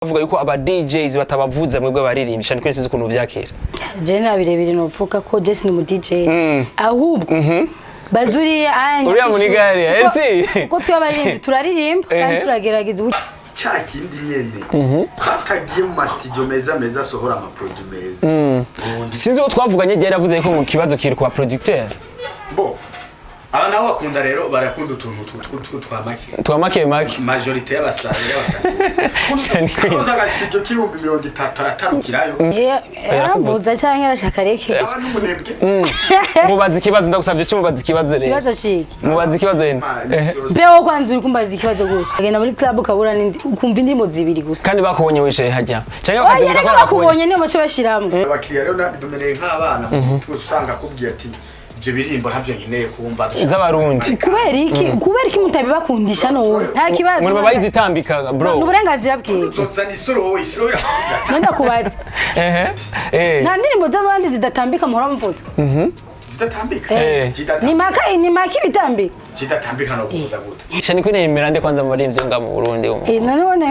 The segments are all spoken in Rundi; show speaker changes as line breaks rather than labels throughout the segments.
Bavuga yuko aba DJs batabavuza mwebwe abaririmbyi cyane, kwese ukuntu vyakira.
Je nta birebire nopfuka ko je sindi umu DJ. Ahubwo bazuriye anya
Uriya munigari, LC.
Kuko twe abaririmbyi turaririmba kandi turagerageza ubu.
Cya kindi nyene, batagiye mu masitidiyo meza meza asohora amaproduit meza ubundi.
Sinzi uwo twavuganye ryari yavuze ko mu kibazo kiri ku ba producteur.
Bo aba nabo bakunda rero, barakunda utuntu twa make.
Twa make make.
Majorité y'abasani.
Shani Queen.
Usanga studio k'ibihumbi 30 aratarukirayo.
Yaravuza cyangwa arashaka reke.
Aba n'umunebwe.
Mubaza ikibazo, ndagusabye cyo mubaza ikibazo rero.
Ikibazo ciki?
Mubaza ikibazo rero.
Mbe wowe kwanza uri kumbaza ikibazo gute? Agenda muri club ukabura n'indi, ukumva indirimbo zibiri gusa.
Kandi bakubonye wicaye hajya cyangwa
Oya,
bakadubuza ko
reka.
bakubonye.
Bakubonye niyo bace bashiramwo.
Abakiriya rero dumereye nk'abana, usanga akubwiye ati ibyo birimbo ntabyo nkeneye kumva.
Z'abarundi.
Kubera iki? Kubera iki mutabibakundisha none? Nta kibazo.
Muri babayizitambika bro.
Ni uburenganzira bwiwe.
Uzozana isoro, isoro irakubwira ati
Nenda kubaza.
Ehe, eh.
Nta ndirimbo z'abandi zidatambika muhora muvuza?
Zidatambika.
Ni maka, ni maka ibitambika.
Zidatambika no kuvuza gute?
Shani Queen yemera nde kwanza mu baririmbyi nga mu Burundi umu?
None ubona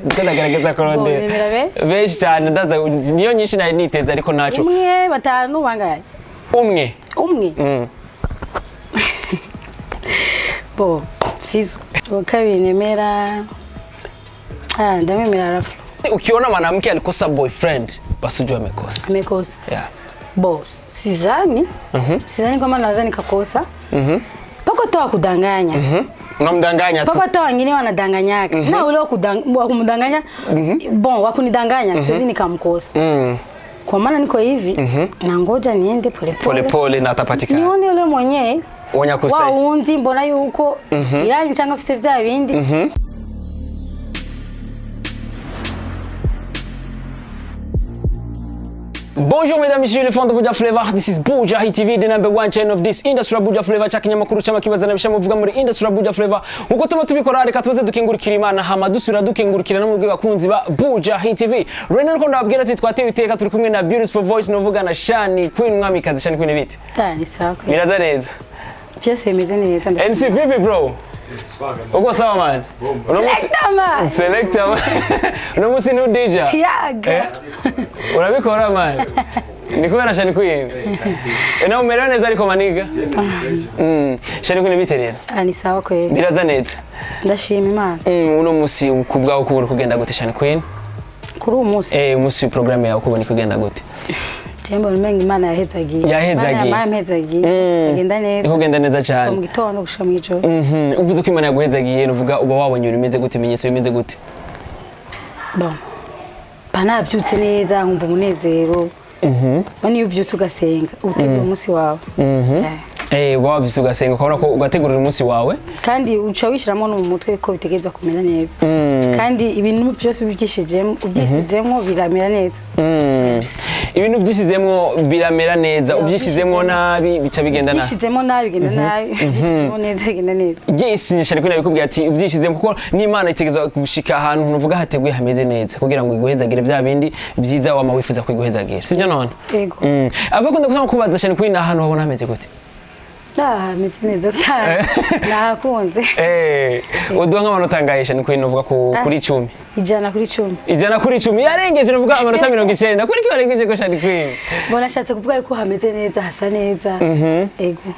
Ndiko ndagerageza kurondera.
Bo, bemera benshi.
Benshi cyane, ndaza niyo nyinshi nari niteze, ariko naco.
Umwe, batanu, bangahe?
Umwe.
Umwe. Bo Fizo. Uwa kabiri nemera, ndamemera Raflo.
Ukiona mwanamke alikosa boyfriend, basi ujue amekosa.
Amekosa?
Yeah.
Bo sizani, sizani kwamba naweza nikakosa. Pako toa kudanganya.
Unamdanganya tu.
Pako hata wengine wanadanganyaka na ule wa kumdanganya, bon, wa kunidanganya siwezi nikamkosa. Kwa maana niko hivi, na ngoja niende
pole
pole
pole na atapatikana.
Nione ule mwenyewe
wonya
wa
kustahi.
wundi mbona yuko irari cyangwa afise vya bindi.
Bonjour mesdames, messieurs, les fans de Buja Flavor. This is Buja Hit TV, the number one channel of this industry Buja Flavor. Cha kinyamakuru cy'amakibazana bisha muvuga muri industry Buja Flavor. Nkuko tuma tubikora, reka tubaze dukengurukira Imana, hama dusubira dukengurukira no mubwi bakunzi ba Buja Hit TV. Rero nuko ndababwira ati twatewe iteka, turi kumwe na Beautiful Voice, novuga na Shani Queen, mwamikazi Shani Queen, bite?
Ni sawa kweli.
Biraza neza.
Byose bimeze neza.
NC, vipi bro? Uko sawa man? Uno munsi
Selector man.
Selector man. Uno munsi ni DJ.
Yaga.
Eh? Urabikora man. Ni kubera Shani Queen. Na umerewe neza ariko maniga. Shani Queen, bite rero?
Ni sawa kweli.
Biraza neza.
Ndashima Imana.
Uno munsi ku bwawe kubona kugenda gute, Shani Queen?
Kuri uwo munsi?
Eh, umunsi programme yawe kubona kugenda gute?
Je mbona umenga Imana yahezagiye.
Yahezagiye.
Imana yahezagiye. Agenda neza.
Niko kugenda neza
Kuva
cyane.
mu gitondo gushika mu ijoro.
Uvuze ko Imana yaguhezagiye, nuvuga uba wabonye ibintu bimeze gute, ibimenyetso bimeze gute?
Bon, mba navyutse neza, nkumva umunezero. None iyo uvyutse ugasenga, utegura umunsi wawe.
Eh, uba wavyutse ugasenga, ukabona ko ugategurira umunsi wawe.
Kandi uca wishiramo no mu mutwe ko bitegerezwa kumera neza. Kandi ibintu byose ubyishijemo, ubyisizemo, biramera neza.
Ibintu byisizemwo biramera neza, ubyisizemwo nabi bica bigenda nabi.
Ubyishizemo nabi bigenda nabi, ubyishizemo neza bigenda neza.
Yes, Shani Queen abikubwira ati ubyishyizemo, kuko n'Imana itegerezwa gushika ahantu nuvuga hateguye hameze neza kugira ngo iguhezagire bya bindi byiza wama wifuza kwiguhezagira, sibyo none?
Yego.
Ava kunda kubaza Shani Queen, ahantu wabona hameze gute?
Hameze neza sana, nahakunze.
Eh, uduha nk'amanota angahe Shani Queen, uvuga kuri 10?
100 kuri 10.
100 kuri 10, yarengeje, nuvuga amanota 90. Kuri ki warengeje ko, Shani Queen?
Mbona ashatse kuvuga yuko hameze neza, hasa neza. Ego.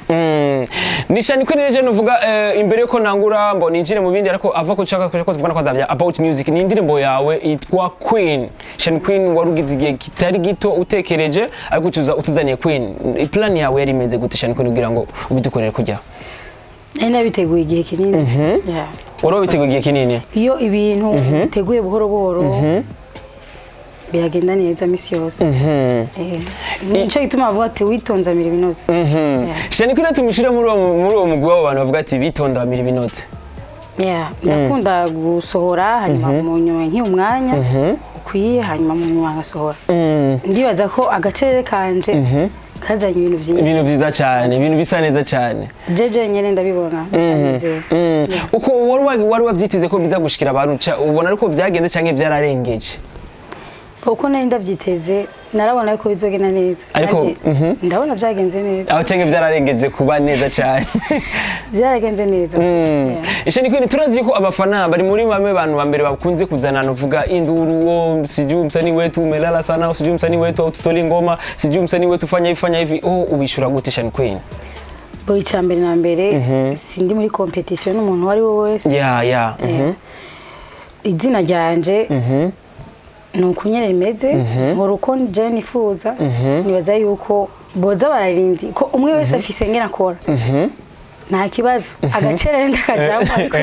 Ni Shani Queen rero, nuvuga imbere yuko nangura ngo ninjire mu bindi, ariko ava ko nshaka ko tuvugana ko bya about music, ni indirimbo yawe yitwa Queen. Shani Queen, warugize igihe kitari gito utekereje, ariko utuza utuzaniye Queen. Plan yawe yari imeze gute, Shani Queen, kugira ngo ubidukorere kujya?
Nari nabiteguye igihe kinini. Yeah.
Wari wabiteguye igihe kinini.
Iyo ibintu biteguye buhoro buhoro biragenda neza misi yose. Nico gituma bavuga ati witonze amira ibinoze. Yeah.
Shani Queen, tumushire muri uwo mugwi w'abantu bavuga ati bitonda bamira ibinoze.
Yeah, ndakunda gusohora, hanyuma mu nyuma nkiha umwanya ukwiye, hanyuma mu nyuma ngasohora. Ndibaza ko agacerere kanje kazanye ibintu byinshi.
Ibintu byiza cyane, ibintu bisa neza cyane.
Jeje nyene ndabibona, ndanezerwa.
Uko wari wabyiteze ko biza gushikira abantu, ubona ariko byagenze canke byararengeje?
Uko nari ndavyiteze, narabona ko bizogenda neza.
Ariko,
Kandi ndabona byagenze neza.
Aho cyangwa byararengeje kuba neza cyane?
Byaragenze neza. Yeah.
Channy Queen, turazi ko abafana bari muri bamwe bantu ba mbere bakunze kuzana, nuvuga, induru: "Oh, sijui msanii wetu umelala sana, sijui msanii wetu haututoli ngoma, sijui msanii wetu fanya hivi, fanya hivi." Oh, ubishura gute, Channy Queen?
Bo, icya mbere na mbere, sindi muri competition n'umuntu uwo ari we wese. Izina ryanje ni uku nyene rimeze, nkora uko je nifuza. Nibaza yuko boza bararindi ko umwe wese afise ngene akora, nta kibazo, agacerere ndakajamwo, ariko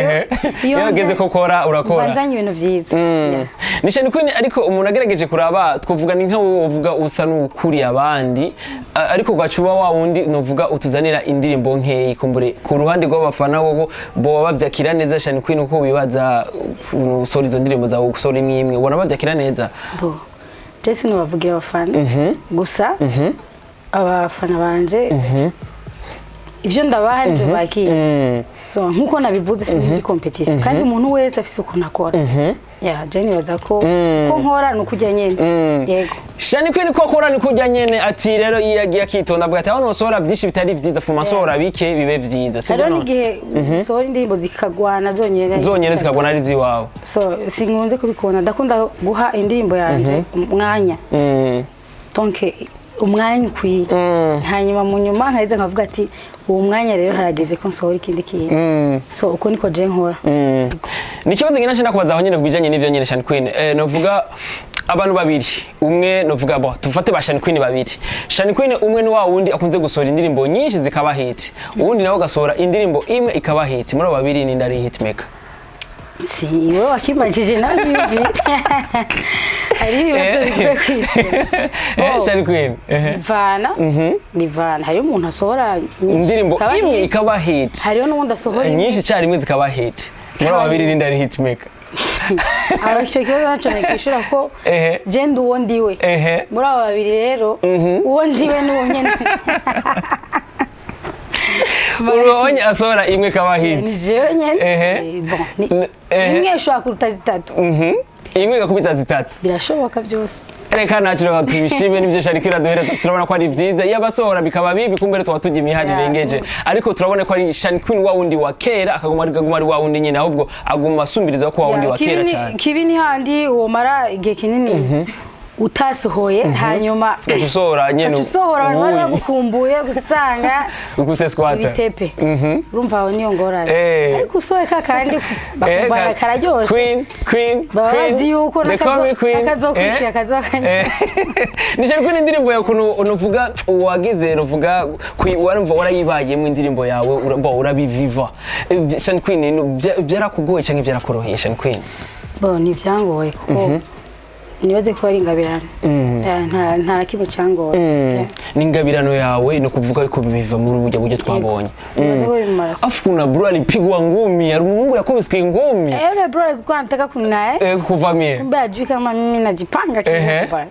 iyo hageze ko ukora, urakora.
Banzanye ibintu vyiza. Yeah.
Ni Channy Queen, ariko umuntu agerageje kuraba, twavuga ni nka wowe wovuga usa n'ukuriye abandi, ariko ugaca uba wa wundi novuga utuzanira indirimbo nkeyi. Kumbure ku ruhande rw'abafana wowe boba bavyakira neza, Channy Queen, uko wibaza usohora izo ndirimbo zawe, usohora imwe imwe, ubona bavyakira neza?
Bo, je sinobavugira abafana gusa, abafana banje ivyo ndabaha nivyo bakira. So nkuko nabivuze, si muri competition, kandi umuntu wese afise ukuntu akora. Ya, je nibaza ko nkora ni ukujya nyene. Yego.
Channy Queen ko akora ni kurya nyene. Ati rero iyo yagiye akitonda, avuga ati aho nosohora byinshi bitari vyiza, fuma sohora bike bibe vyiza, sibyo?
Hariho
None?
n'igihe usohora indirimbo zikagwana zonyene.
Zonyene zikagwana ari ziwawe.
So sinkunze kubikunda, ndakunda guha indirimbo yanje umwanya, donc umwanya ukwiye, hanyuma mu nyuma nkaheza nkavuga ati uwo mwanya rero harageze ko nsohora ikindi kintu. So uko niko je nkora.
Ni ikibazo ngina nshaka kubaza aho nyene ku bijanye n'ivyo nyene, Channy Queen. Novuga abantu babiri, umwe novuga bo tufate ba Channy Queen babiri. Channy Queen umwe ni wa wundi akunze gusohora indirimbo nyinshi zikaba hit, uwundi nawe agasohora indirimbo imwe ikaba hit. Muri abo babiri ni ndari hit maker?
Si wowe wakimbajije, nawe niyumvire, hari ibibazo bikwiye kwishyura. Oh.
Channy Queen.
Bivana, bivana. Hariho umuntu asohora nyinshi
indirimbo
zikaba
imwe
hit.
Ikaba hit.
Hariho n'uwundi asohora imwe.
Nyinshi icyarimwe zikaba hit. Muri abo babiri ni ndari hit maker?
Aba icyo kibazo naco nikwishyura ko je ndi uwo ndiwe. Muri abo babiri rero, uwo ndiwe n'uwo nyene.
Urabonye asohora imwe ikaba hit.
Ni jewe nyene. Bon, imwe ishobora kuruta zitatu.
Imwe igakubita zitatu.
Birashoboka byose.
Reka ntacyo, reka tubishime nibyo Channy Queen iraduhereza. Turabona ko ari byiza iyo abasohora bikaba bibi, kumbere tuba tujya imihari irengeje, ariko turabona ko ari Channy Queen wa wundi wa kera, akaguma ari wa wundi nyine, ahubwo aguma asumbiriza ko wa wundi wa kera cyane.
Kibi ni handi womara igihe kinini utasohoye, hanyuma
ugaca usohora nyene.
Ugaca usohora, abantu bari
ubuyi.
Bagukumbuye gusanga
ukuse squatter.
Ibitepe. Urumva aho niyo ngorane. Ariko usohoye kakandi bakumva kararyoshe.
Queen, Queen,
Baba
Queen.
bazi yuko
They call me Queen.
nakazokwishira kazokanywa.
Ni Channy Queen, indirimbo yawe ukuntu unuvuga wagize, uvuga warumva warayibayemo indirimbo yawe, urabiviva. Channy Queen, byarakugoye cyangwa byarakoroheye, Channy Queen?
Bo, ntibyangoye kuko nibaze ko ari ingabirano. Nta na kimwe cyangoye.
Ni ingabirano yawe, ni ukuvuga ko biva muri burya buryo twabonye.
Nibaze ko biri mu maraso.
Afu kuna bro alipigwa ngumi, ari umuhungu yakubiswe ingumi.
Yule bro alikuwa anataka kunaye.
Kuvamia.
Kumbe ajui kama mimi najipanga kimungu bwana.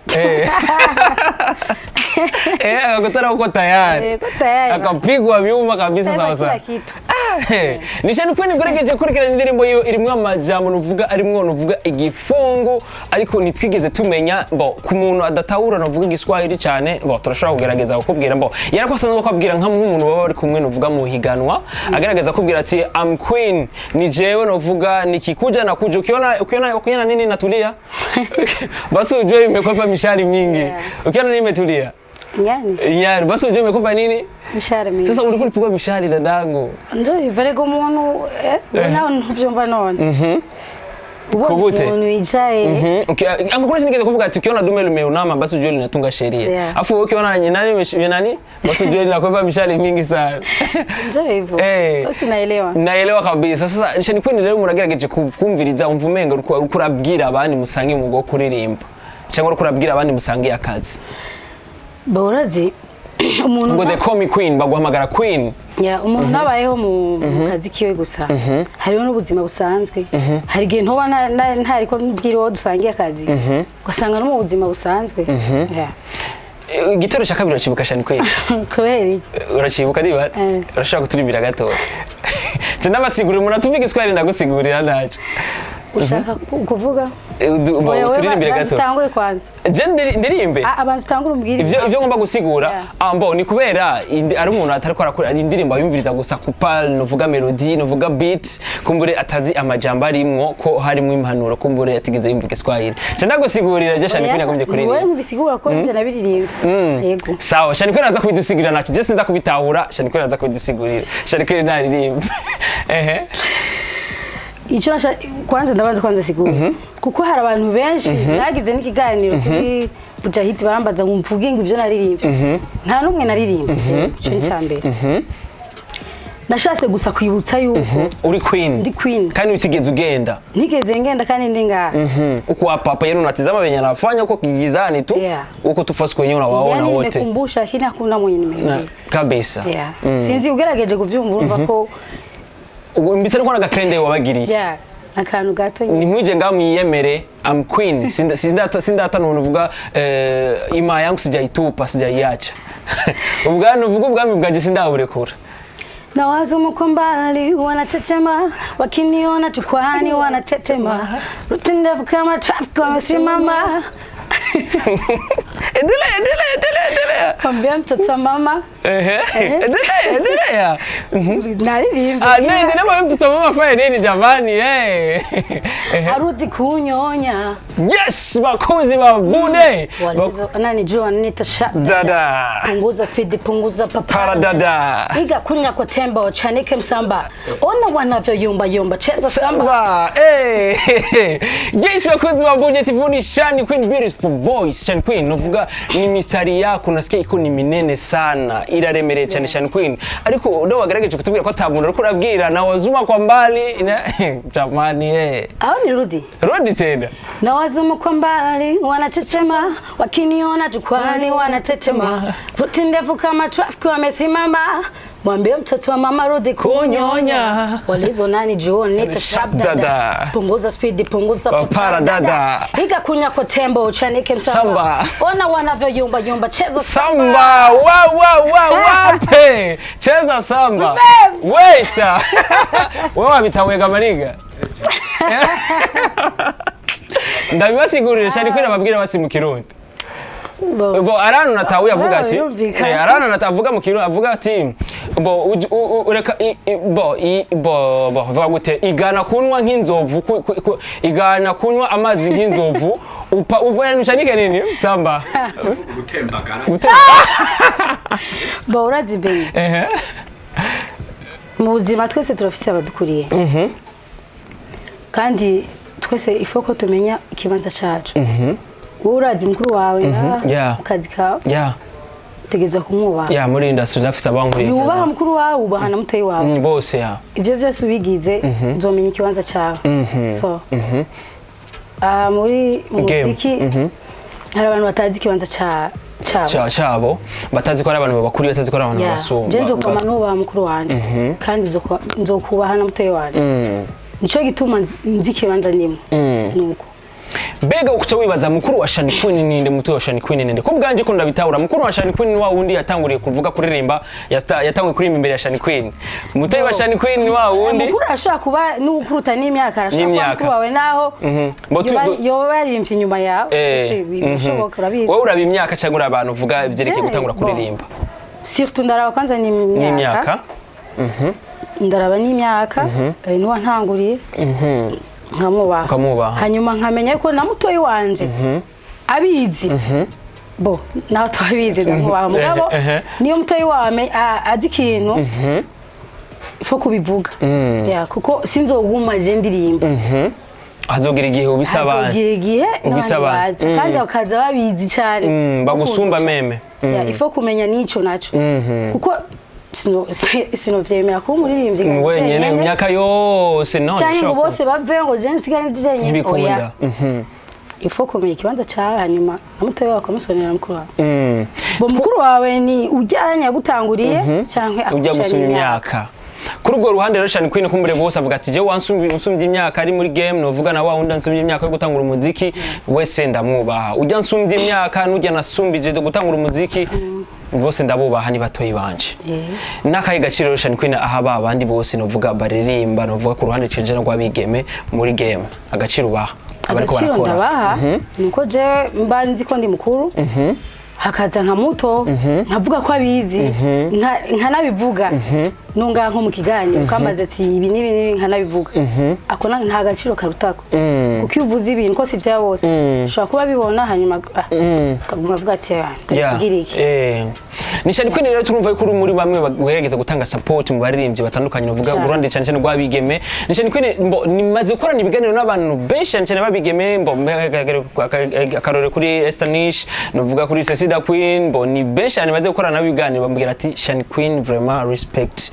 Akakutana uko tayari.
Ko tayari.
Akapigwa vyuma kabisa.
Sema
Sawa sawa.
kila kitu.
Ni Channy Queen, ugerageje gukurikirana indirimbo yiwe, irimwo amajambo nuvuga arimwo nuvuga igifungu, ariko ntitwigeze tumenya bo ku muntu adatahura nuvuga igiswahili cyane. Bo turashobora kugerageza kukubwira, bo yarako asanzwe kwabwira nka nk'umuntu baba bari kumwe nuvuga mu higanwa, agerageza kubwira ati "I'm queen, ni jewe nuvuga nikikuja na kuja, ukiona nini natulia, basi ujue imekwepa mishari mingi." Ukiona nini imetulia?
Yani
Yani basi ujue imekwepa nini?
Mishahara mingi.
Sasa ulikuwa ulipigwa mishari, dadangu?
Ndio hivyo rego, umuntu nawe ntuvyumva none. Ubonye
Kubute.
umuntu yicaye.
Amakuru sinigeze kuvuga ati ukiona dume limeunama basi ujue linatunga sheria. Afu wewe ukiona nani nani basi ujue linakwepa mishari mingi sana.
Ndio hivyo. Basi unaelewa.
Naelewa kabisa. Sasa Channy Queen rero muragerageje kumviriza, umva umenga uriko urabwira abandi musangiye umwuga wo kuririmba cyangwa uriko urabwira abandi musangiye akazi.
Borazi umuntu
Ngo they call me queen, baguhamagara queen.
Ya, umuntu ntabayeho mu kazi kiwe gusa, hariho n'ubuzima busanzwe. Hari igihe ntoba ntariko mbwira uwo dusangiye akazi, ugasanga no mu buzima busanzwe. Ya.
Igitero cya kabiri uracibuka, Channy Queen?
Kubera iki?
Uracibuka niba?
Eh.
Urashobora kuturirimbira gato? Je ndabasigurira, umuntu atumva igiswahili ndagusigurira ntacyo.
Ushaka kuvuga?
Bo,
Oya, wewe
turirimbire
banza
gato.
utangure kwanza.
Je ndirimbe.
Ah, abanza utangure umbwire.
Ivyo ngomba gusigura,
Yeah.
ah, mbo ni kubera ari umuntu atariko arakora indirimbo, yumviriza gusa kupa novuga melody, novuga beat, kumbure atazi amajambo arimwo, ko harimwo impanuro, kumbure atigeze yumva Igiswahili. Je ndagusigurira je Shani Queen yagombye
Wowe
kuririmba.
ntubisigura ko nje nabiririmbye. Yego.
Sawa, Shani Queen aza kubidusigurira naco je sinza kubitahura. Shani Queen aza kubidusigurira. Shani Queen naririmba, ehe.
Icyo kwanza ndabanza kwanza sigura, kuko hari abantu benshi nagize n'ikiganiro kuri Bujahidi barambaza ngo mvuge ngo ibyo naririmbye. Nta n'umwe naririmbye jewe, icyo ni icya mbere. Nashatse gusa kwibutsa yuko
Uri queen.
Ndi queen.
Kandi utigeze ugenda.
Ntigeze ngenda kandi ndi ngaha.
Huku hapa hapa yenu unatizama venye anafanya huko kigizani tu.
Yeah.
Huko tu fasi kwenyewe unawaona
Yani
wote.
nimekumbusha, lakini hakuna mwenye nimeimbia.
Kabisa.
Yeah. Sinzi, ugerageje kubyumva urumva ko
Ubu mbese ariko n'agakrende wabagiriye.
Yeah, akantu gato nyine.
Nimwije ngaho mwiyemere, I'm queen. Sindata nuntu uvuga ima yangu sijaitupa, sijaiacha. Ubwami uvuga, ubwami bwanje sindaburekura.
Na wazumu kwa mbali wanachechema, wakiniona jukwani wanatetema, ruti ndefu kama traffic wamesimama.
Endelea, endelea, endelea, endelea.
Kwambia mtoto wa mama.
Ehe, endelea, endelea.
Naririmbye.
Ah, nee, ndio mtoto wa mama fanya nini jamani, eh?
Arudi kunyonya.
Yes, bakunzi ba Bude.
Walizo nani jua nitasha
Dada.
Punguza speed, punguza
Para
papara.
dada.
Iga kunya kwa tembo, chanike msamba, ona wanavyoyumba yumba, cheza samba.
Samba. Eh. Yes, bakunzi ba Buja TV, ni Shani Queen, beautiful voice. Shani Queen, novuga ni mistari yako nasikia iko ni minene sana. Iraremereye cyane, Shani Queen. Ariko ndo wagerageje kutubwira ko atabuntu ariko urabwira na wazuma kwa mbali. Jamani eh.
Au nirudi?
Rudi tena.
Na wazumu kwa mbali wanachechema, wakiniona jukwani wanatetema, ruti ndefu kama traffic wamesimama, mwambie mtoto wa mama rudi
Kunyonya.
Walizo nani juoni nitashabdada,
Dada.
Punguza speed, punguza
Papara dada.
Iga kunya kwa tembo, uchanike msamba,
Samba.
Ona wanavyoyumba yumba, cheza
Samba, wa wa wa wape. Cheza samba. Wesha. Wewe wabitahuye mariga. Ndabibasigurire Shani Queen ababwira basi mu Kirundi.
Bo.
Bo arano natahuye avuga
Ah,
ati
birumvikana.
arano natavuga mu Kirundi avuga ati bo ureka bo bo bo vuga gute, igana kunywa nk'inzovu, igana kunywa amazi nk'inzovu, upa uva nushanike nini samba.
Gutembagara.
Bo, urazi bene
Ehe.
Mu buzima twese turafise abadukuriye, kandi twese ifo ko tumenya ikibanza cacu. Wowe urazi mukuru wawe ngaha mu kazi kawe, utegerezwa kumwubaha.
Yeah, muri industry ndafise abankuriye.
Ntiwubaha mukuru wawe, wubaha na mutoyi wawe.
Bose ya.
Ibyo byose ubigize nzomenya ikibanza cyawe. So muri mu
Game.
muziki hari abantu batazi ikibanza cyabo.
Cabo batazi ko ari abantu babakuriye, batazi ko ari abantu
Yeah.
babasumba.
Je nzokwama nubaha mukuru wanje, kandi nzokubaha na mutoyi wanje. Nico gituma nzi ikibanza ndimo nuko.
Mbega ukuca wibaza mukuru wa Shani Queen ninde, muto wa Shani Queen ninde? Ko bwanje ko ndabitahura, mukuru wa Shani Queen ni wa wundi yatanguriye kuvuga kuririmba, yatanguye kuririmba imbere ya Shani Queen. Mutoyi wa Shani Queen ni wa wundi
Mukuru arashobora kuba n'ukuruta n'imyaka, arashobora kuba
N'imyaka.
mukuru wawe naho yoba yaririmbye inyuma yawe. Byose birashoboka, urabizi.
Wowe uraba imyaka cyangwa uraba abantu uvuga ibyerekeye
Je,
gutangura
bon.
kuririmba?
Surtout ndaraba kwanza
N'imyaka.
n'imyaka, ndaraba n'imyaka n'uwantanguriye nkamwubaha.
Ukamwubaha.
Hanyuma nkamenya ko na mutoyi wanje abizi, bo nawe tubabizi, ndamwubaha mugabo niyo mutoyi wawe azi ikintu ifo kubivuga. Yeah, kuko sinzoguma je ndirimba.
Hazogira igihe ubisaba.
Hazogira igihe n'abandi
Ubisaba.
bazi kandi bakaza babizi cyane
Bagusumba
bakundusha.
meme.
Yeah, ifo kumenya n'ico naco, kuko sinovyemera kuba umuririmbyi nkazi
Wenyene
jenyene,
imyaka yose no
canke ngo
ntibishobora.
bose bave ngo je nsigare ndi jenyene.
Ntibikunda.
Oya, ifo kumenya ikibanza cawe, hanyuma na mutoyi wawe ukamusonera mukuru wawe. Bo mukuru wawe ni ujyanye yagutanguriye canke
Ujya
akurusha
gusumba
n'imyaka.
imyaka. Kuri urwo ruhande rero Shani Queen, kumbure bose avuga ati jewe wansumbye imyaka ari muri game, novuga na wa wundi ansumbye imyaka yo gutangura umuziki wese ndamwubaha, ujya nsumbye imyaka n'ujya nasumbije gutangura umuziki. Bose ndabubaha, ni batoyi banje. N'akahe gaciro rero Channy Queen aha ba bandi bose, novuga baririmba, novuga ku ruhande cenje rw'abigeme muri game, agaciro ubaha abariko
Agaciro
barakora?
ndabaha nuko je mba nzi ko ndi mukuru, hakaza nka muto nkavuga ko abizi, nkanabivuga nunga nko mu kiganiro ukambaza ati ibi n'ibi n'ibi, nkanabivuga. Ako nta gaciro karutako, kuko iyo uvuze ibintu ko si bya bose ushobora kuba bibona, hanyuma ukaguma avuga ati: "Ah, ndabivugira iki?"
Ni Channy Queen rero, turumva yuko uri muri bamwe bagerageza gutanga support mu baririmbyi batandukanye, novuga
Cyane.
uruhande cyane cyane rw'abigeme. Ni Channy Queen, mbo nimaze gukorana ibiganiro n'abantu benshi, cyane cyane b'abigeme, mbo akarore kuri Esther Nish, novuga kuri Cecida Queen, mbo ni benshi cyane maze gukorana nabo ibiganiro, bambwira ati: "Channy Queen, vraiment respect,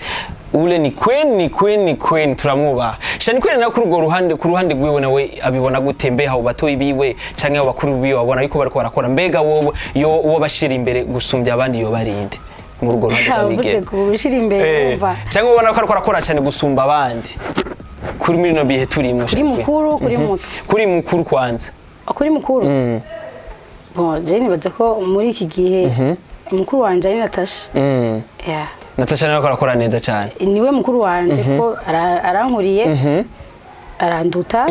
ule ni queen, ni queen, ni queen, turamwubaha." Channy Queen nawe kuri urwo ruhande, ku ruhande rwiwe nawe abibona gute? Mbe abo batoyi biwe canke abo bakuru biwe babona yuko bariko barakora, mbega wowe yo uwo bashira imbere gusumbya abandi yo barinde muri urwo ruhande
Uvuze
rw'abigeme?
kubushira imbere, wumva
Cyangwa ubona ko ariko arakora cyane gusumba abandi kuri muri no bihe turimo?
Kuri
Channy Queen.
mukuru, kuri muto?
Kuri mukuru kwanza.
Kuri mukuru, bon, je nibaza ko muri iki gihe mukuru wanje ari Natasha. Yeah.
Natasha nawe arakora neza cyane.
Niwe mukuru wanje ko arankuriye, aranduta,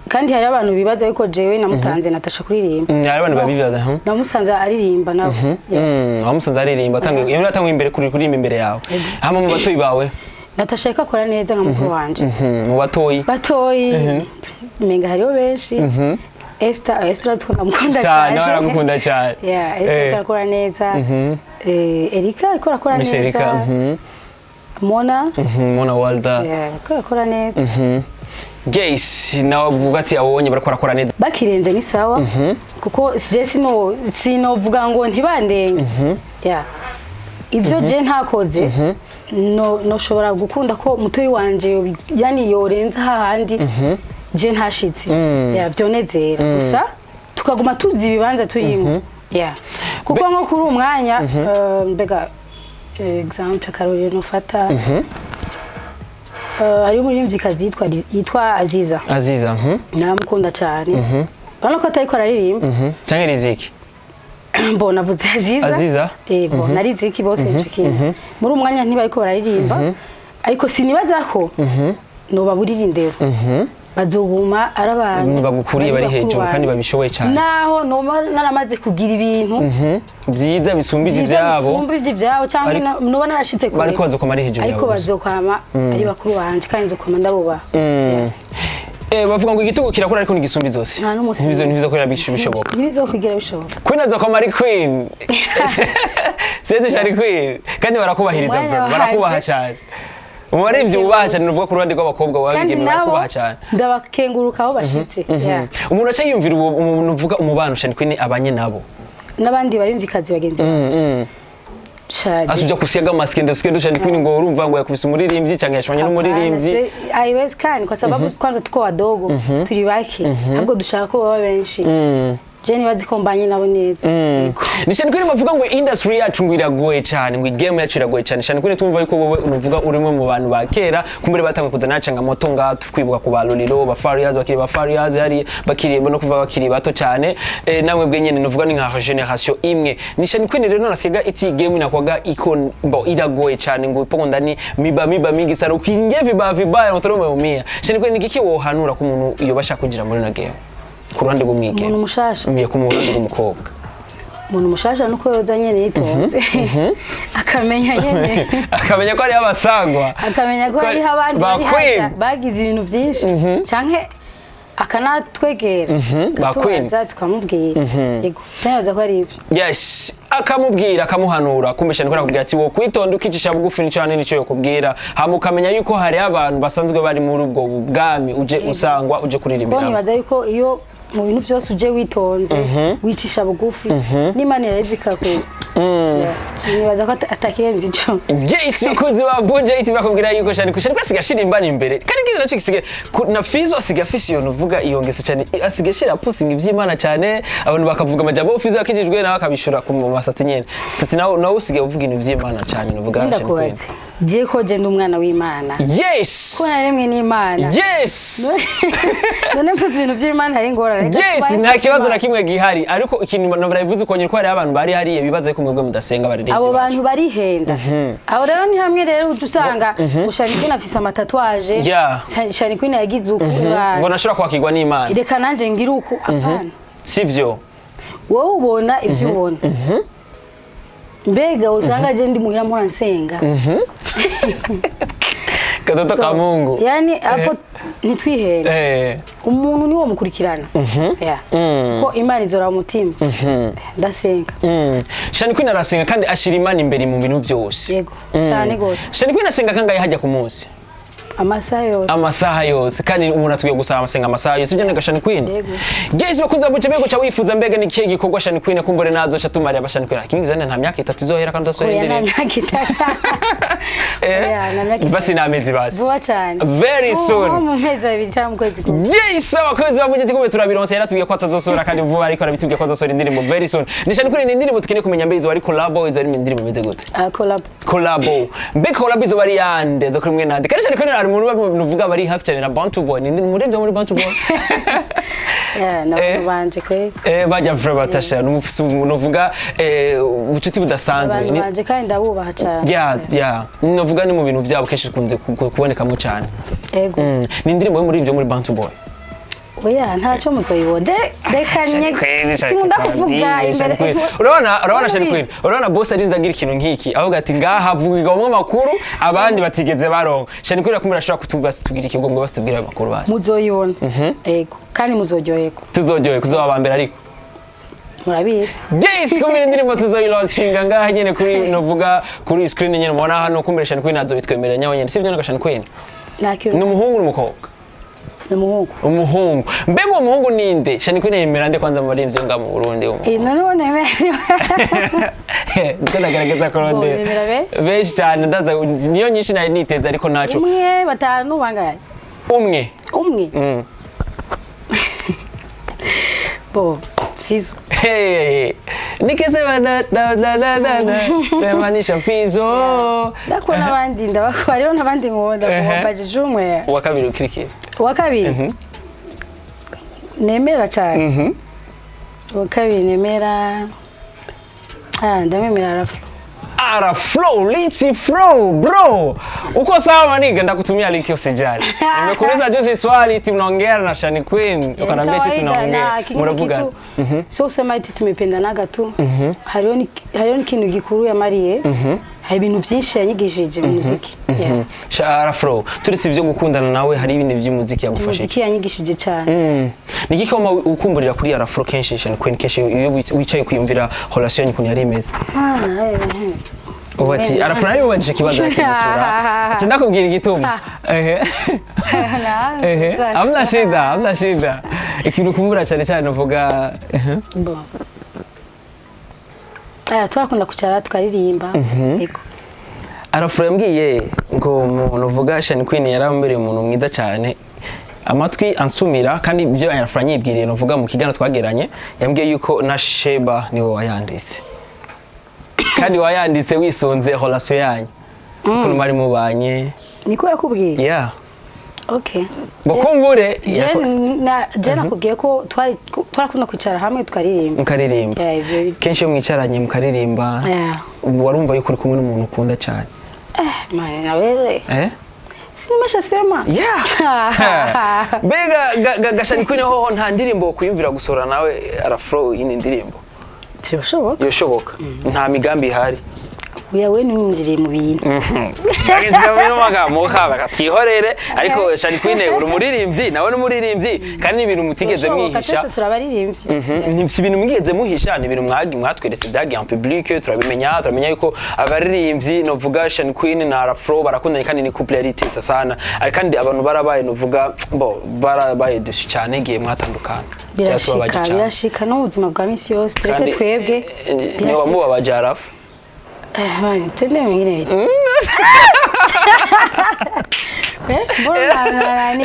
kandi hari abantu bibaza yuko jewe namutanze Natasha kuririmba.
Hari abantu babibaza.
Namusanze aririmba nawe. Yeah.
Wamusanze aririmba, atanga iyo atanga imbere kuri kuririmba imbere yawe. Hama mu batoyi bawe?
Natasha ariko akora neza nka mukuru wanje.
Mu batoyi?
Batoyi menga hariho benshi. Esther, Esther urazi ko ndamukunda
cyane.
cyane.
Nawe aragukunda cyane.
Yeah, Esther ariko arakora neza. Erika ariko arakora
Miss
neza.
Erika.
Mona.
Mona Walda.
Yeah, ariko arakora neza.
Gays nawe uvuga ati abonye bariko barakora neza?
Bakirenze ni sawa, kuko je sinovuga ngo ntibandenge. Yeah. Ibyo je ntakoze, no noshobora gukunda ko mutoyi wanje yani yorenza hahandi je ntashitse. Yeah, byonezera gusa tukaguma tuzi ibibanza turimo. Yeah. Kuko nko kuri uwo mwanya, mbega exemple, akarorero nofata, hariho umuririmvyikazi yitwa Aziza.
Aziza.
Naramukunda cyane, urabona ko atariko araririmba.
Canke Riziki?
Mbona avuze Aziza.
Aziza?
Bo na Riziki bose nico kimwe, muri uwo mwanya ntibariko bararirimba, ariko sinibaza ko nobaburira indero, bazoguma ari abantu
bagukuriye, bari
bakuru
hejuru kandi
banje.
babishoboye cyane.
Naho noba naramaze kugira ibintu
byiza bisumbije
byiza
ibyabo,
bisumbije ibyabo cyangwa noba narashitse kure,
bariko bazokoma ari hejuru
ariko
yawe gusa.
bazokwama ari bakuru banje kandi nzokwama ndabubaha.
Bavuga ngo igitugu kirakura ariko ntigisumba izosi.
Nta n'umunsi
Ntibizo
n'umwe.
ntibizokorera bishoboka.
Ntibizokwigira bishoboka.
Queen azokoma ari queen. Sete Channy Queen, kandi barakubahiriza
Umwanya
vraiment,
wanje.
barakubaha cyane. Umuririmbyi wubaha cyane, nuvuga ku ruhande rw'abakobwa
Kandi
wabigeme
nabo
barakubaha cyane.
ndabakenguruka aho bashitse. Yeah.
Umuntu aca yiyumvira uwo umuntu uvuga umubano Channy Queen abanye nabo
N'abandi barimvikazi bagenzi banje. Shaje.
Asuja kusiaga maskendo skendo Channy Queen, ngo urumva ngo yakubise umuririmbyi cyangwa yashwanye n'umuririmbyi.
Haiwezekani kwa sababu kwanza tuko wadogo, turi bake, ahubwo dushaka ko baba benshi. Je nibazi ko mbanye nabo neza. Yego.
Ni Channy Queen, bavuga ngo industry yacu ngo iragoye cyane, ngo game yacu iragoye cyane. Channy Queen, tumva yuko wowe unuvuga uri umwe mu bantu ba kera kumbere batangiye kuzana changamoto nga twibuka ku ba Lolilo, ba Farias, bakiri ba Farias yari bakiri no kuva bakiri bato cyane, namwe bwe nyene nuvuga ni nka generation imwe. Ni Channy Queen rero nasiga iti game inakwaga iko mbo iragoye cyane, ngo ipo ndani miba miba mingi sana, ukiingia vibaya vibaya utarume umeumia. Channy Queen, ni kiki wohanura ku muntu iyo bashaka kwinjira muri na game ku ruhande rw'umwigeme?
Umuntu mushasha?
Mbiye ku ruhande rw'umukobwa.
Umuntu mushasha nuko yoza nyene yitonze, akamenya nyene,
akamenya ko hariho abasangwa,
akamenya ko hariho abandi
ba
bari
queen.
haza bagize ibintu byinshi, canke akanatwegera,
ba queen.
akatubaza, tukamubwira. Yego, nibaza ko ari ibyo.
Yes, akamubwira, akamuhanura, kumesha niko nakubwira ati wo kwitonda, ukicisha bugufi, nico hanini nico yokubwira, hama ukamenya yuko hari abantu basanzwe bari muri ubwo bwami uje usangwa uje
Ko
kuririmbira.
nibaza yuko iyo mu bintu byose uje witonze, wicisha bugufi, n'Imana iraheza ikaku. Yeah. Nibaza ko atakirenze ico.
Yes, bakunzi ba Buja iti bakubwira yuko cyane kushari kwasiga ashira imbana imbere, kandi kindi naco gisigaye na Fizo asiga afise iyo nuvuga iyo ngeso cyane, asiga ashira posting ivy'Imana cyane, abantu bakavuga amajambo Fizo yakijijwe, nawe akabishura ku masati nyene stati, nawe usigaye uvuga ibintu vy'Imana cyane, nuvuga Channy Queen.
Ndakubatse. Je ko je ndi umwana w'Imana, ko naremwe n'Imana. None mvuze ibintu by'Imana hari ingorane? Reka tubahe
Nta kibazo na
Imana.
kimwe gihari, ariko ikintu barabivuze ukongera ko hariho abantu bari hariya bibaza ko mwebwe mudasenga, baririmbyi
Abo
bacu.
bantu barihenda. Abo rero ni hamwe rero uca usanga ngo Shani Queen afise ama tatouage, Shani Queen yagize uku,
ngo nashobora kwakirwa n'Imana,
reka nanje ngire uku. Apana.
Sivyo?
Wowe ubona ibyo ubona, mbega usanga je ndi muhira mpora nsenga.
Katoto ka Mungu.
Yani hapo ntitwihende. Umuntu niwo mukurikirana. Yeah. Ko Imana izora umutima, ndasenga.
Shani Queen arasenga kandi ashira Imana imbere mu bintu byose.
Yego, cyane gose.
Shani Queen asenga kangahe hajya ku munsi?
Amasaha yose.
Amasaha yose. Kandi umuntu atwiye gusaba amasenga amasaha yose, ibyo ni Shani Queen.
Yego.
Yes, bakunze babuce mbega uca wifuza, mbega ni kihe gikorwa Shani Queen kumbure nazo cha tumariya ba Shani Queen akingiza nta myaka 3 izohera kandi udasohora
Oya, nta
indirimbo?
myaka 3. Oya, nta myaka 3.
Basi ni amezi basi.
Vuba cyane.
Very soon.
Nko mu mezi 2 cyangwa mu kwezi kumwe.
Yes, abakozi bavuze ati kumbe turabironse. Yaratubwiye ko atazosohora kandi vuba, ariko arabitubwiye ko azosohora indirimbo very soon. Ni Shani Queen, ni indirimbo tukeneye kumenya, mbe izo ari collabo, izo ari indirimbo imeze gute?
Ah, collab.
Collabo. Mbe collabo izo bari yande zo kuri mwe nande? Kandi Shani Queen hari umuntu uvuga bari hafi cyane na Bantu Boy, ni umuririmbyi wo muri Bantu Boy.
Yeah, n'abantu banje kwe.
Bajya vure batasha nuvuga ubucuti budasanzwe.
Abantu banje kandi ndabubaha cyane.
Ya, nuvuga ni mu bintu byabo kenshi bikunze kubonekamo cyane.
Yego.
Ni indirimbo yo muri ibyo muri Bantu Boy.
Oya, ntacyo muzoyibona. Reka nye sinkunda kuvuga imbere.
Urabona Shani Queen, urabona boss arinze agira ikintu nk'iki, avuga ati ngaha havugirwamo amakuru abandi batigeze baronka. Shani Queen akumira ashobora kutubwira, tubwira ikigo ngo basitubwire ayo makuru basi.
Muzoyibona, yego, kandi muzoryoherwa.
Tuzoryohe kuzoba aba mbere ariko.
Murabizi.
Yes, kumira indirimbo tuzoyilaunchinga ngaha nyene kuri novuga kuri screen nyene mubona hano. Kumira Shani Queen azobitwemerera nyawe nyene, sivyo naka Shani Queen?
Nta kintu.
Ni umuhungu n'umukobwa?
Ni umuhungu.
Umuhungu. Mbega uwo muhungu ninde? Shani Queen yemera nde kwanza mu baririmbyi nga mu Burundi uwo?
None nemera
Ndiko ndagerageza kurondera.
Bo, nemera benshi.
Benshi cyane, ndaza niyo nyinshi nari niteze, ariko naco.
Umwe, batanu, bangahe?
Umwe.
Umwe. Bo, Fizo.
Hey, nikisema da da da da da da namaanisha Fizo.
Ndako n'abandi ndabakwa, hariho n'abandi nkunda. Mbajije umwe.
Uwa kabiri ukurikira.
Uwa kabiri nemera cyane, uwa kabiri nemera, ndamemera Arafu.
Ara Flow, Lichi Flow, bro. Uko sawa maniga, ndakutumia link, usijali. Nimekuuliza juzi swali eti mnaongea na Shani Queen, ukaniambia eti tunaongea. Muravuga.
So usema iti tumependanaga tu. Hariho n'ikintu gikuru yamariye, hari ibintu byinshi yanyigishije mu muziki. Yeah.
Ara Flow, turetse ibyo gukundana nawe, hari ibindi by'umuziki yagufashije?
Umuziki yanyigishije cyane.
Ni iki koma ukumburira kuri Ara Flow kenshi, Shani Queen, kenshi iyo wicaye kwiyumvira relation ukuntu yari imeze?
Ah,
Ubu ati Ara Flow nawe ikibazo akimishura. Ati ndakubwira igituma. Ehe. Ehe. Hamna shida, hamna shida. Ikintu ukumbura cyane cyane uvuga, ehe.
Bon. Aya, turakunda kwicara tukaririmba. Yego.
Arafura yambwiye ngo umuntu uvuga Shani Queen yarambereye umuntu mwiza cyane, amatwi ansumira, kandi ibyo Arafura nyibwiriye nuvuga mu kiganiro twageranye, yambwiye yuko na Sheba niwe wayanditse, kandi wayanditse wisunze relation yanyu ukuntu mwari mubanye.
Niko yakubwiye?
Yeah.
Okay.
Ngo kumbure
Je nakubwiye ko twari twarakunda kwicara hamwe tukaririmba.
Mukaririmba.
Yeah, ivyo.
Kenshi iyo mwicaranye mukaririmba, warumva yuko uri kumwe n'umuntu ukunda cyane?
Eh, man, nawewe.
Eh.
Sinimesha sema.
Yeah. Mbega Gashani Queen hoho nta ndirimbo kwiyumvira gusohora nawe Arafro yindi ndirimbo?
Birashoboka.
Yoshoboka? Nta migambi ihari?
Oya, we ntunyinjiriye mu bintu.
Magambo twihorere, ariko Shani Queen uri umuririmbyi, nawe ni umuririmbyi, kandi ni ibintu mutigeze
Birashoboka,
mwihisha.
twese turabaririmbyi.
Ni si ibintu mwigeze muhisha, ni ibintu mwatweretse byagiye en public, turabimenya, turamenya yuko abaririmbyi novuga Shani Queen na Arafro barakundanye, kandi ni couple yari itesa sana, ariko kandi abantu barabaye novuga bo barabaye dushi cyane igihe mwatandukana. Byatubabaje
Birashika,
cyane.
birashika no mu buzima bwa misi yose, turetse
Kandi,
twebwe.
niwe wamubabaje Arafro?
Eh, man, twende mwingine. Mbona nani?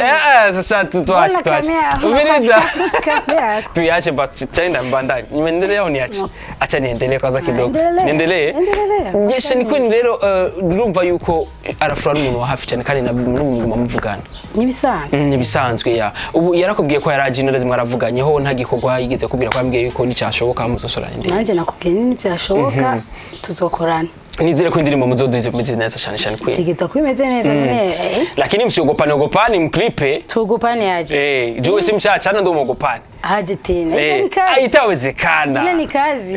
Sasa tuache
Mbona
tuache.
kamera?
Umeniza.
Kamera.
Tuiache basi, chaenda mbandani. Nimeendelea au niache? Acha niendelee kwanza kidogo.
Endelea.
Niendelee.
Endelea.
Yes, ni kweli rero ndumva yuko arafura ari umuntu wa hafi cyane kandi na n'ubu muguma muvugana.
Nibisanzwe.
Nibisanzwe ya. Ubu yarakubwiye ko yaraje inore mwaravuganye ho nta gikorwa yigeze kubwira ko yambwiye yuko nicyashoboka muzosorana indirimbo.
Nanjye nakubwiye nini byashoboka tuzokorana.
Nizere ko indirimbo muzoduhize meze neza cyane cyane kweli.
Tegeza ko imeze neza none
Lakini msiogopane ogopane mklipe.
Tuogopane aje.
Juu si mchachana ndo muogopane.
Aje tena. Ile ni kazi.
Haitawezekana.
Ile ni kazi.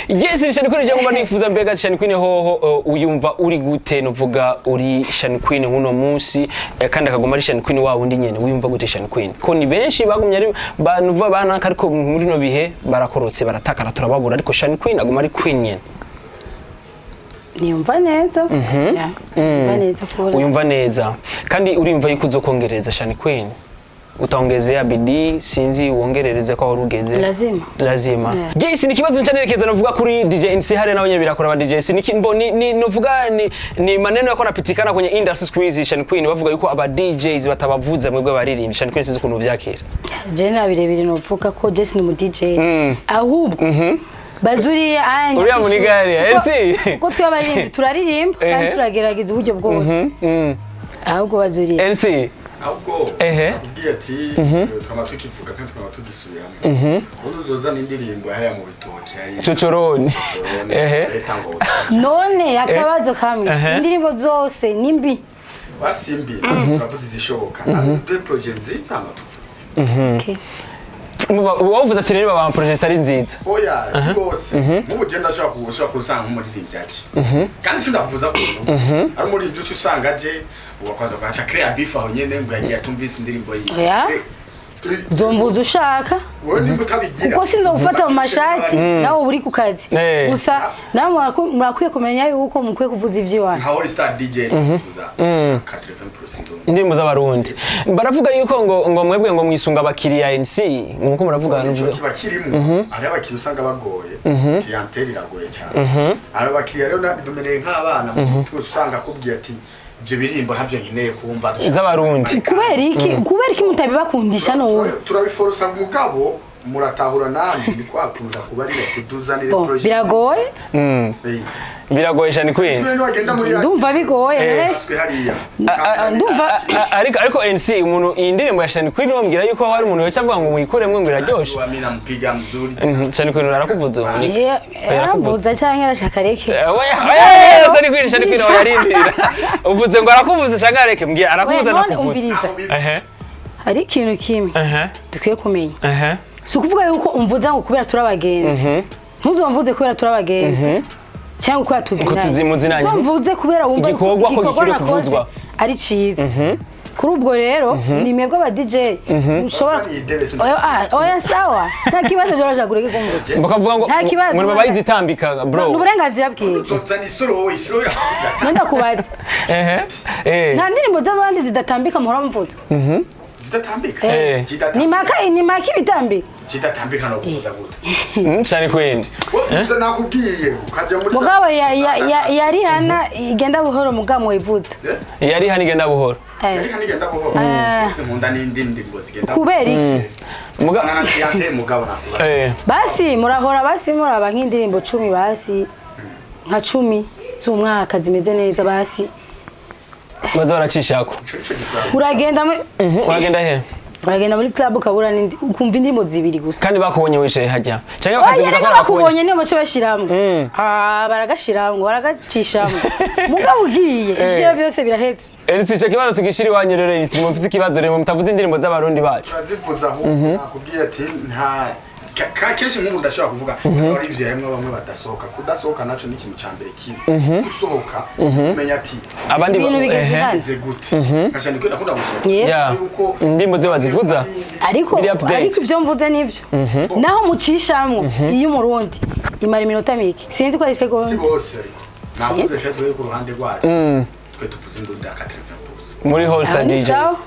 Yes, Shani Queen cyangwa nifuza mbega Shani Queen hoho uyumva uri gute nuvuga uri Shani Queen nkuno munsi kandi akaguma ari Shani Queen wa wundi nyene uyumva gute Shani Queen ko ni benshi bagumye ari banuva banaka ariko muri no bihe barakorotse baratakara turababura ariko Shani Queen aguma ari Queen nyene.
Niyumva neza. Yeah. Niyumva neza kubona.
Uyumva neza kandi urimva yuko uzokongereza Shani Queen utaongezea bidii sinzi uongerereze ko warugeze
Lazima.
Lazima.
Yeah.
Yes, ni kibazo ncanerekeza novuga kuri DJ NC hare nawe birakora ba DJ ni kimbo ni novuga ni maneno yako napitikana kwenye industry siku hizi Shani Queen bavuga yuko aba DJs batabavuza mwebwe baririmbyi Shani Queen sinzi ukuntu vyakira.
Je na birebire novuga ko Jesse ni umu DJ. Ahubwo bazuriye anya.
Uriya munigari, MC.
Kuko twe abaririmbyi turaririmba kandi turagerageza uburyo bwose. Ahubwo bazuriye.
NC.
Ahubwo nakubwiye ati twama tukivuga kandi twama tugisubiramo ubu uzozana indirimbo hariya mu bitoki hariya
Chochoroni.
Leta ngo
None akabazo kamwe indirimbo zose ni mbi.
basimbi turavuze izishoboka natwe projet nziza hama tuvuze.
Okay.
Wovuze ati rero baba projet ari nziza.
Oya si bose nk'ubu je ndashobora ushobora kusanga nk'umuririmbyi aje kandi sindakuvuza kuntu ari umuririmbyi uca usanga aje ugakomeza ugaca create beef aho nyene ngo yagiye atumvise indirimbo yiwe.
Oya. Uzomvuza ushaka.
Wowe nimba utabigira
Kuko sinzogufata mu mashati nawe uri ku kazi. Gusa namwe murakwiye kumenya yuko mukwiye kuvuza ivy'iwanyu.
Nka All Star DJ kuvuza 80%
Indirimbo z'abarundi baravuga yuko ngo mwebwe ngo mwisunga abakiriya NC nkuko muravuga
Ico
nuvuze
kiba kirimo hari abakiriya usanga bagoye clientele iragoye cyane hari abakiriya rero dumereye nk'abana usanga akubwiye ati ibyo birimbo ntabyo nkeneye kumva
z'abarundi.
Kubera iki mutabibakundisha none?
Turabiforosa mugabo muratahura namwe ni kwakunda kubarira tuduzanire projet.
Biragoye.
Biragoye Shani Queen.
Ndumva bigoye.
Hariya
Ndumva
ariko NC umuntu iyi ndirimbo ya Shani Queen bambwira yuko hari umuntu yoca avuga ngo muyikuremwe ngo iraryoshe.
Amina mpiga mzuri.
Shani Queen arakuvuza ubu.
Yaravuza cyangwa arashaka reke.
Oya oya Shani Queen Shani Queen oyarindira. Uvuze ngo arakuvuza cyangwa areke mbwira arakuvuza nakuvuza.
Hari ikintu kimwe dukwiye kumenya. Si ukuvuga yuko umvuza ngo kubera turi abagenzi. Ntuzomvuze kubera turi abagenzi. Cyangwa kubera tuzinanye. Uzomvuze kubera wumva
igikorwa ko gikwiye kuvuzwa
ari cyiza. Kuri ubwo rero ni mwebwe aba DJ mushobora oya sawa nta kibazo jorosha kureke kumvuza.
Bakavuga ngo muri babayizitambika bro.
Ni uburenganzira bwiwe.
Uzozana isoro isoro irakuvuga.
Nenda kubaza. Nta ndirimbo z'abandi zidatambika muhora mvuza.
Zidatambika?
Ni maka ibitambika.
Zidatambika no kuvuza gute?
Shani Queen.
Nakubwiye ukaja muri
mugabo yari hana igenda buhoro mugabo wivuza.
Yari hana igenda buhoro.
Yari hana igenda buhoro. Sinkunda n'indi ndirimbo zigenda.
Kubera iki?
Mugabo
yate mugabo nakuba.
Basi murahora basi muraba nk'indirimbo 10 basi nka 10 z'umwaka zimeze neza basi.
Baza baracishako.
Uragenda muri
uragenda he?
Uragenda muri club ukabura n'indi ukumva indirimbo zibiri gusa.
Kandi bakubonye wicaye hajya. Cyangwa
bakazibuza ko bakubonye niyo bace bashiramwe. Baragashiramwe, baragacishamwe. Mugabo ugiye ivyo byose birahetse.
Elisi ico kibazo tugishira iwanyu rero Elisi mufise ikibazo rero mutavuze indirimbo z'abarundi bacu.
Turazivuza ahubwo nakubwiye ati nta kenshi nk'ubu ndashobora kuvuga ari ivyo harimwo bamwe badasohoka. Kudasohoka naco ni ikintu ca mbere kibi. Gusohoka umenya ati
abandi
bigeze gute. Kasha niko ndakunda gusohoka.
Indirimbo ze bazivuza
ariko ivyo mvuze nivyo. Naho mucishamwo iyo umurundi imara iminota mike. Sinzi ko ari segonda.
Si bose ariko. Navuze cyo twe ku ruhande rwacu. Twe tuvuze indundi ya 80%.
Muri All Star DJs.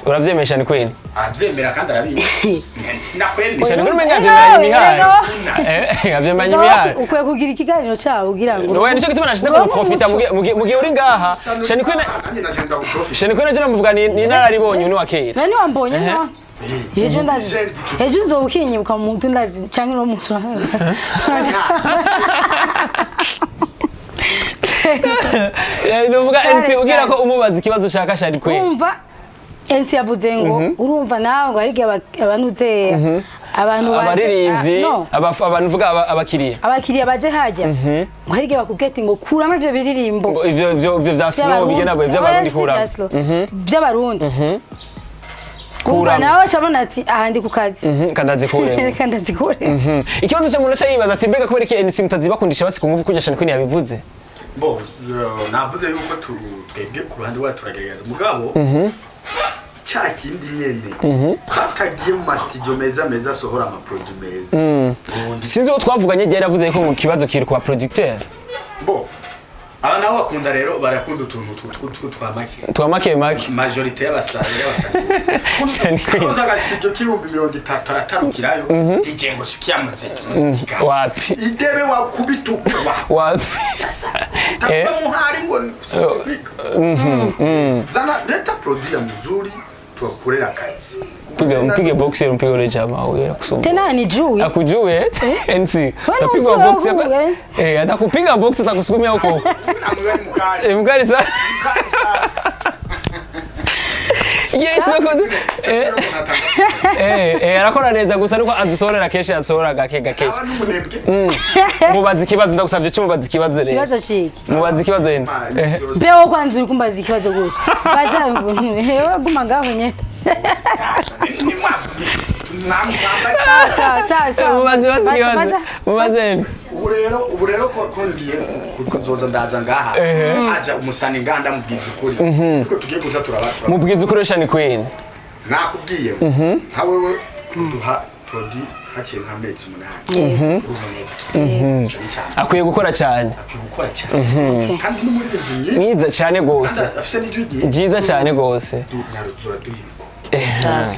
Uravyemesha ni kweli?
Arabyemera kandi arabizi. Sinakwemera.
Shani Queen umenga
Ego,
avyemera imihari.
ego.
Avyemera imihari.
Ukwiye kugira ikiganiro cabo kugira ngo
Oya, nico gituma nashize ko profita mu gihe uri ngaha. Shani Queen,
Nanjye nagenda guprofita.
Shani Queen je namuvuga ni inararibonye ni wa kera.
Nani wambonye no? Ejo ndazi. Ejo uzoba ukinyibuka mu mutwe ndazi canke no mu
Nuvuga
Kare,
MC ugira ko
kare.
umubaza ikibazo ushaka Shani Queen.
Urumva MC yavuze ngo urumva nawe ngo hari igihe abanuze abantu baje
Abaririmbyi,
ah, no,
abantu uvuga abakiriya.
Abakiriya baje hajya ngo hari igihe bakubwiye ati ngo kuramo ivyo biririmbo
Ngo ivyo vya slow bigenda bwe by'abarundi
Oya, si
kuramo.
vya slow. By'abarundi. Urumva
Kuramo.
nawe acabona ati aha ndi ku kazi.
Kandi azikuremo.
Reka ndazikure.
Ikibazo cyo umuntu aca yibaza ati mbega kubera iki NC mutazibakundisha basi ku nguvu kurya Shani Queen yabivuze?
Bo, navuze yuko twebwe ku ruhande rwacu turagerageza, mugabo cya kindi nyene batagiye mu masitidiyo meza meza asohora amaproduit meza. Ubundi
Sinzi uwo twavuganye igihe yaravuze ko mu kibazo kiri ku ba producteur.
Bo, aba nabo bakunda rero, barakunda utuntu twa make.
Twa make make.
Majorité y'abasare y'abasare
Shani Queen.
uza studio k'ibihumbi 30 aratarukirayo DJ ngo sikia muziki muziki gani?
Wapi?
Idebe wakubita
Wapi?
Sasa utakuwa muhari ngo sikupika zana leta produit ya mzuri tuwakorera kazi.
Mpige mpige box mpige ule jamaa huyo kusoma.
Tena nijui.
Akujue NC. Utapigwa box
unajua
yako.
wewe.
Atakupiga box atakusukumia huko.
Namwe ni mkali.
Mkali sana.
Mkali sana.
Yes, bakoze. Arakora neza gusa ariko adusohorera kenshi asohora gake gake.
Aba n'umunebwe.
Mubaza ikibazo ndagusabye cyo mubaza ikibazo rero.
Ikibazo ciki?
Mubaza ikibazo rero.
Beho kwanza uri kumbaza ikibazo gute? Baza hewe guma ngaho nyene. Sawa sawa sawa.
Mubaze baza
Baza,
ikibazo.
baza.
Mubaze MC.
Ubu rero ko ngiye kuzoza ndaza ngaha haja umusani ngaha ndamubwiza ukuri ariko tugiye kuza turabatura.
Mubwiza ukoresha ni Queen.
Nakubwiye nka wewe uduha produit haciye nk'amezi 8, uri umunebwe. Ico ni cyane.
Akwiye gukora cyane.
Akwiye gukora cyane kandi n'umuririmbyi mwiza
Mwiza cyane gose.
kandi afise n'ijwi ryiza.
Ryiza cyane gose.
Nyaruzura duha ibikorwa.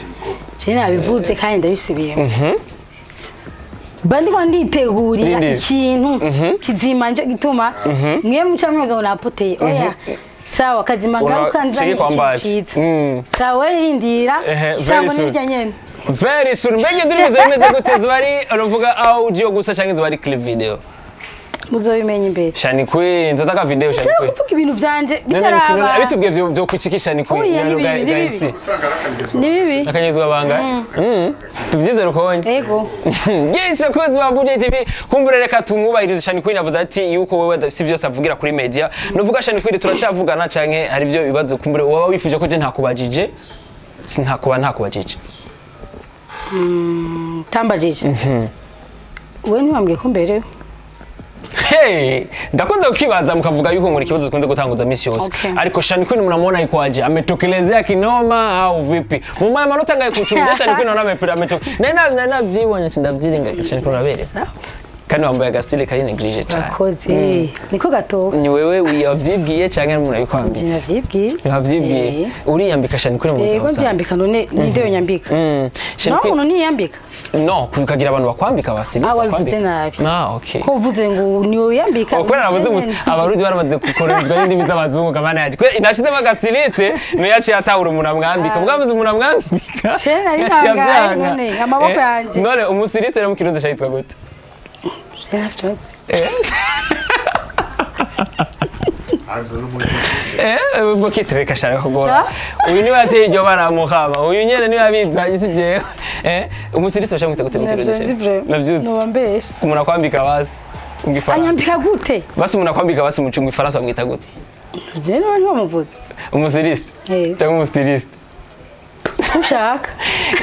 Je nabivuze kandi ndabisubiyemo. Mba ndiko nditegurira
Rindi.
ikintu kizima nje gituma mwe muca mwibaza ngo napoteye. Oya. Sawa kazima ngaruka nzanye
Cheki
ikintu
kwambaje.
cyiza. Sawa we rindira.
Ehe, very
Sango
soon.
nirya nyene.
Very soon. Mbega indirimbo zawe zimeze gute? Ziba ari uruvuga audio gusa cyangwa ziba ari clip video?
Muzobimenya imbere.
Shani Queen, tutaka video Shani
Sinshaka
Queen.
kuvuga ibintu vyanje
None none
bitaraba.
abitubwiye vyo kwicikisha Shani Queen.
Oya,
None
ni bibi, ni bibi.
MC.
Usanga arakanyegezwa.
Ni bibi.
Akanyezwa banga. Tuvyizere ukonye.
Ego.
Yes, bakozi ba Buja TV, kumbure reka tumwubahirize. Shani Queen avuze ati yuko wewe si byose avugira kuri media. Nuvuga Shani Queen turacavugana canke hari ibyo bibazo kumbure waba wifuje ko je ntakubajije? Sintakuba ntakubajije.
Tambajije. We ntiwambwiye ko mberewe.
Hey, ndakunze kukibaza mukavuga yuko ngo ni ikibazo dukunze gutanguza misi yose.
Okay.
Ariko Shani Queen mnamuona yuko aje? Ametokelezea kinoma au vipi? Mumaya manota ngaye kuchumja Shani Queen naona amepira ametoke. Nena nena byibonye ndabyiringa Shani Queen urabere. Kandi wambaye agastyle kari neglige cyane.
Urakoze. Niko gatoka.
Ni wewe wavyibwiye canke n'umuntu abikwambitse?
Navyibwiye.
Ntiwavyibwiye. Uriyambika Shani Queen mu buzima
Yego
busanzwe?
ndiyambika none ninde yonyambika?
Shani
Naho
Queen
umuntu ntiyambika.
no kukagira abantu bakwambika basiliste
Ah, wabivuze
bakwambika.
nabi.
Ah, okay.
Ko uvuze ngo ni wowe wiyambika.
Oh, kubera navuze musa abarundi baramaze gukorerwa n'indimi z'abazungu kamana yaje kubera nashizemo agastiliste niyo yaciye atahura umuntu amwambika ubwo umuntu amwambika
Je, nari
yaciye
ntangaye
avyanga.
none, amaboko yanje.
None umustiliste rero mu kirundi aca yitwa gute?
Yaravyotse.
Bokitreka shaka kugora uyu niwe yateye iryo bara muhama uyu nyene niwe yabizanye si jewe. Umustiliste baca mwita gute mu kirundi?
Navyo nzi vraiment.
Navyuzi.
Noba mbeshe.
Umuntu akwambika basi mu gifaransa.
Anyambika gute?
Basi umuntu akwambika basi mu gifaransa bamwita gute?
Rero ntibamuvuze.
Umustiliste cyangwa umustiliste?
Ushaka.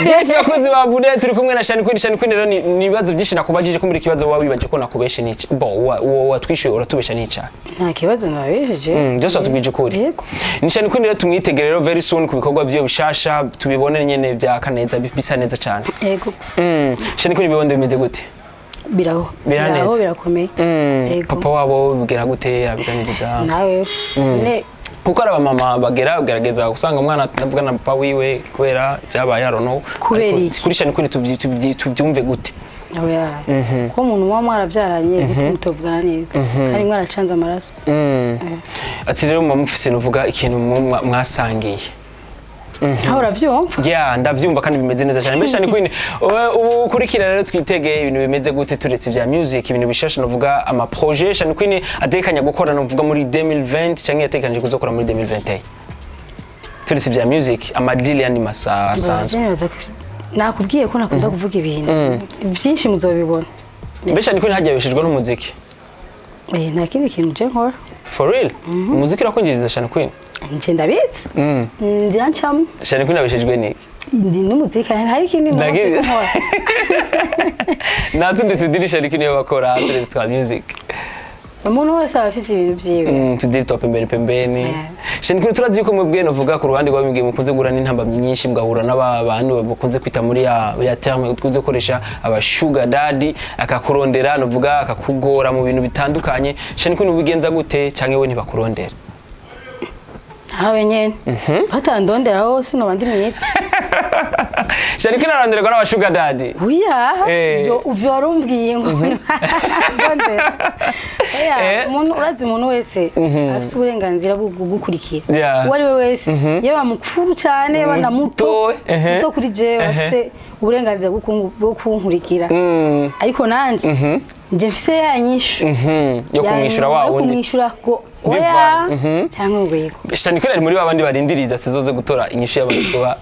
Yes, bakozi ba Bude turi kumwe na Shani Queen. Shani Queen rero ni ibibazo byinshi nakubajije ko muri kibazo wawe wibaje ko nakubeshe n'iki bo watwishuye uratubesha n'icyaha.
Nta kibazo nababesheje.
Byose watubwije ukuri.
Yego.
Ni Shani Queen rero tumwitegere rero very soon ku bikorwa byiwe bishasha tubibone nyene byaka neza bisa neza cyane.
Yego.
Shani Queen ibibondo bimeze gute?
Biraho.
Biraneze.
Biraho birakomeye. Yego.
Papa wabo bibwira gute abiganiriza?
Nawe. Ne.
Kuko ari abamama bagera gerageza usanga umwana atavuga na papa wiwe kubera byabaye, I don't know.
Kubera
Ariko
iki?
kuri Channy Queen tubyumve gute?
Oya, kuko umuntu muba mwarabyaranye, gute mutavugana neza kandi mwaracanze amaraso?
Ati rero muba mufise, nuvuga, ikintu mwasangiye.
Aho uravyumva?
Yeah, ndavyumva kandi bimeze neza cyane. Mbese Channy Queen, ubu ukurikira rero twitege ibintu bimeze gute turetse vya music, ibintu bishasha, nuvuga ama projet Channy Queen atekanya gukora, nuvuga muri 2020 cyangwa yatekanije kuzokora muri 2021, turetse vya music, ama deal yandi masa asanzwe?
Nibaza nakubwiye ko nakunda kuvuga ibintu byinshi, muzobibona.
Mbese Channy Queen hagiye bishijwe n'umuziki?
Eh, nta kindi kintu je nkora.
For real, umuziki urakwinjiriza, Channy Queen?
Nje ndabizi, nzira ncamo.
Channy Queen abeshejwe n'iki?
Ndi n'umuziki, hari ikindi
Nta kindi-
nkora.
Nta tundi tudiri Channy Queen iyo bakora turetse twa music?
Umuntu wese aba afise ibintu vyiwe.
Tudiri twa pembeni pembeni.
Yeah.
Channy Queen, turazi yuko mwebwe, novuga ku ruhande rw'abibwiye, mukunze guhura n'intambamyi nyinshi, mugahura n'aba bantu bakunze kwita muri ya terme dukunze gukoresha, aba sugar daddy, akakurondera, novuga akakugora mu bintu bitandukanye. Channy Queen, ubigenza gute, canke we ntibakurondera?
Hawe nyene batandondera hose noba ndi mwiza.
Channy Queen aronderwa n'aba sugar daddy?
Oya.
Eh.
Ivyo warumbwiye ngo ndondera, oya. Umuntu, urazi, umuntu wese afise uburenganzira bwo kugukurikira, uwo ari we wese, yaba mukuru cyane, yaba na muto,
Muto, ehe.
muto kuri jewe, afise uburenganzira bwo kunkurikira. Ariko nanje nje mfise ya nyishu
Yo kumwishura wa
yo
wundi.
Kumwishura ngo oya
Bivanye.
Cyangwa ngo yego.
Channy Queen ari muri babandi barindiriza sizoze gutora inyishu y'abantu kuba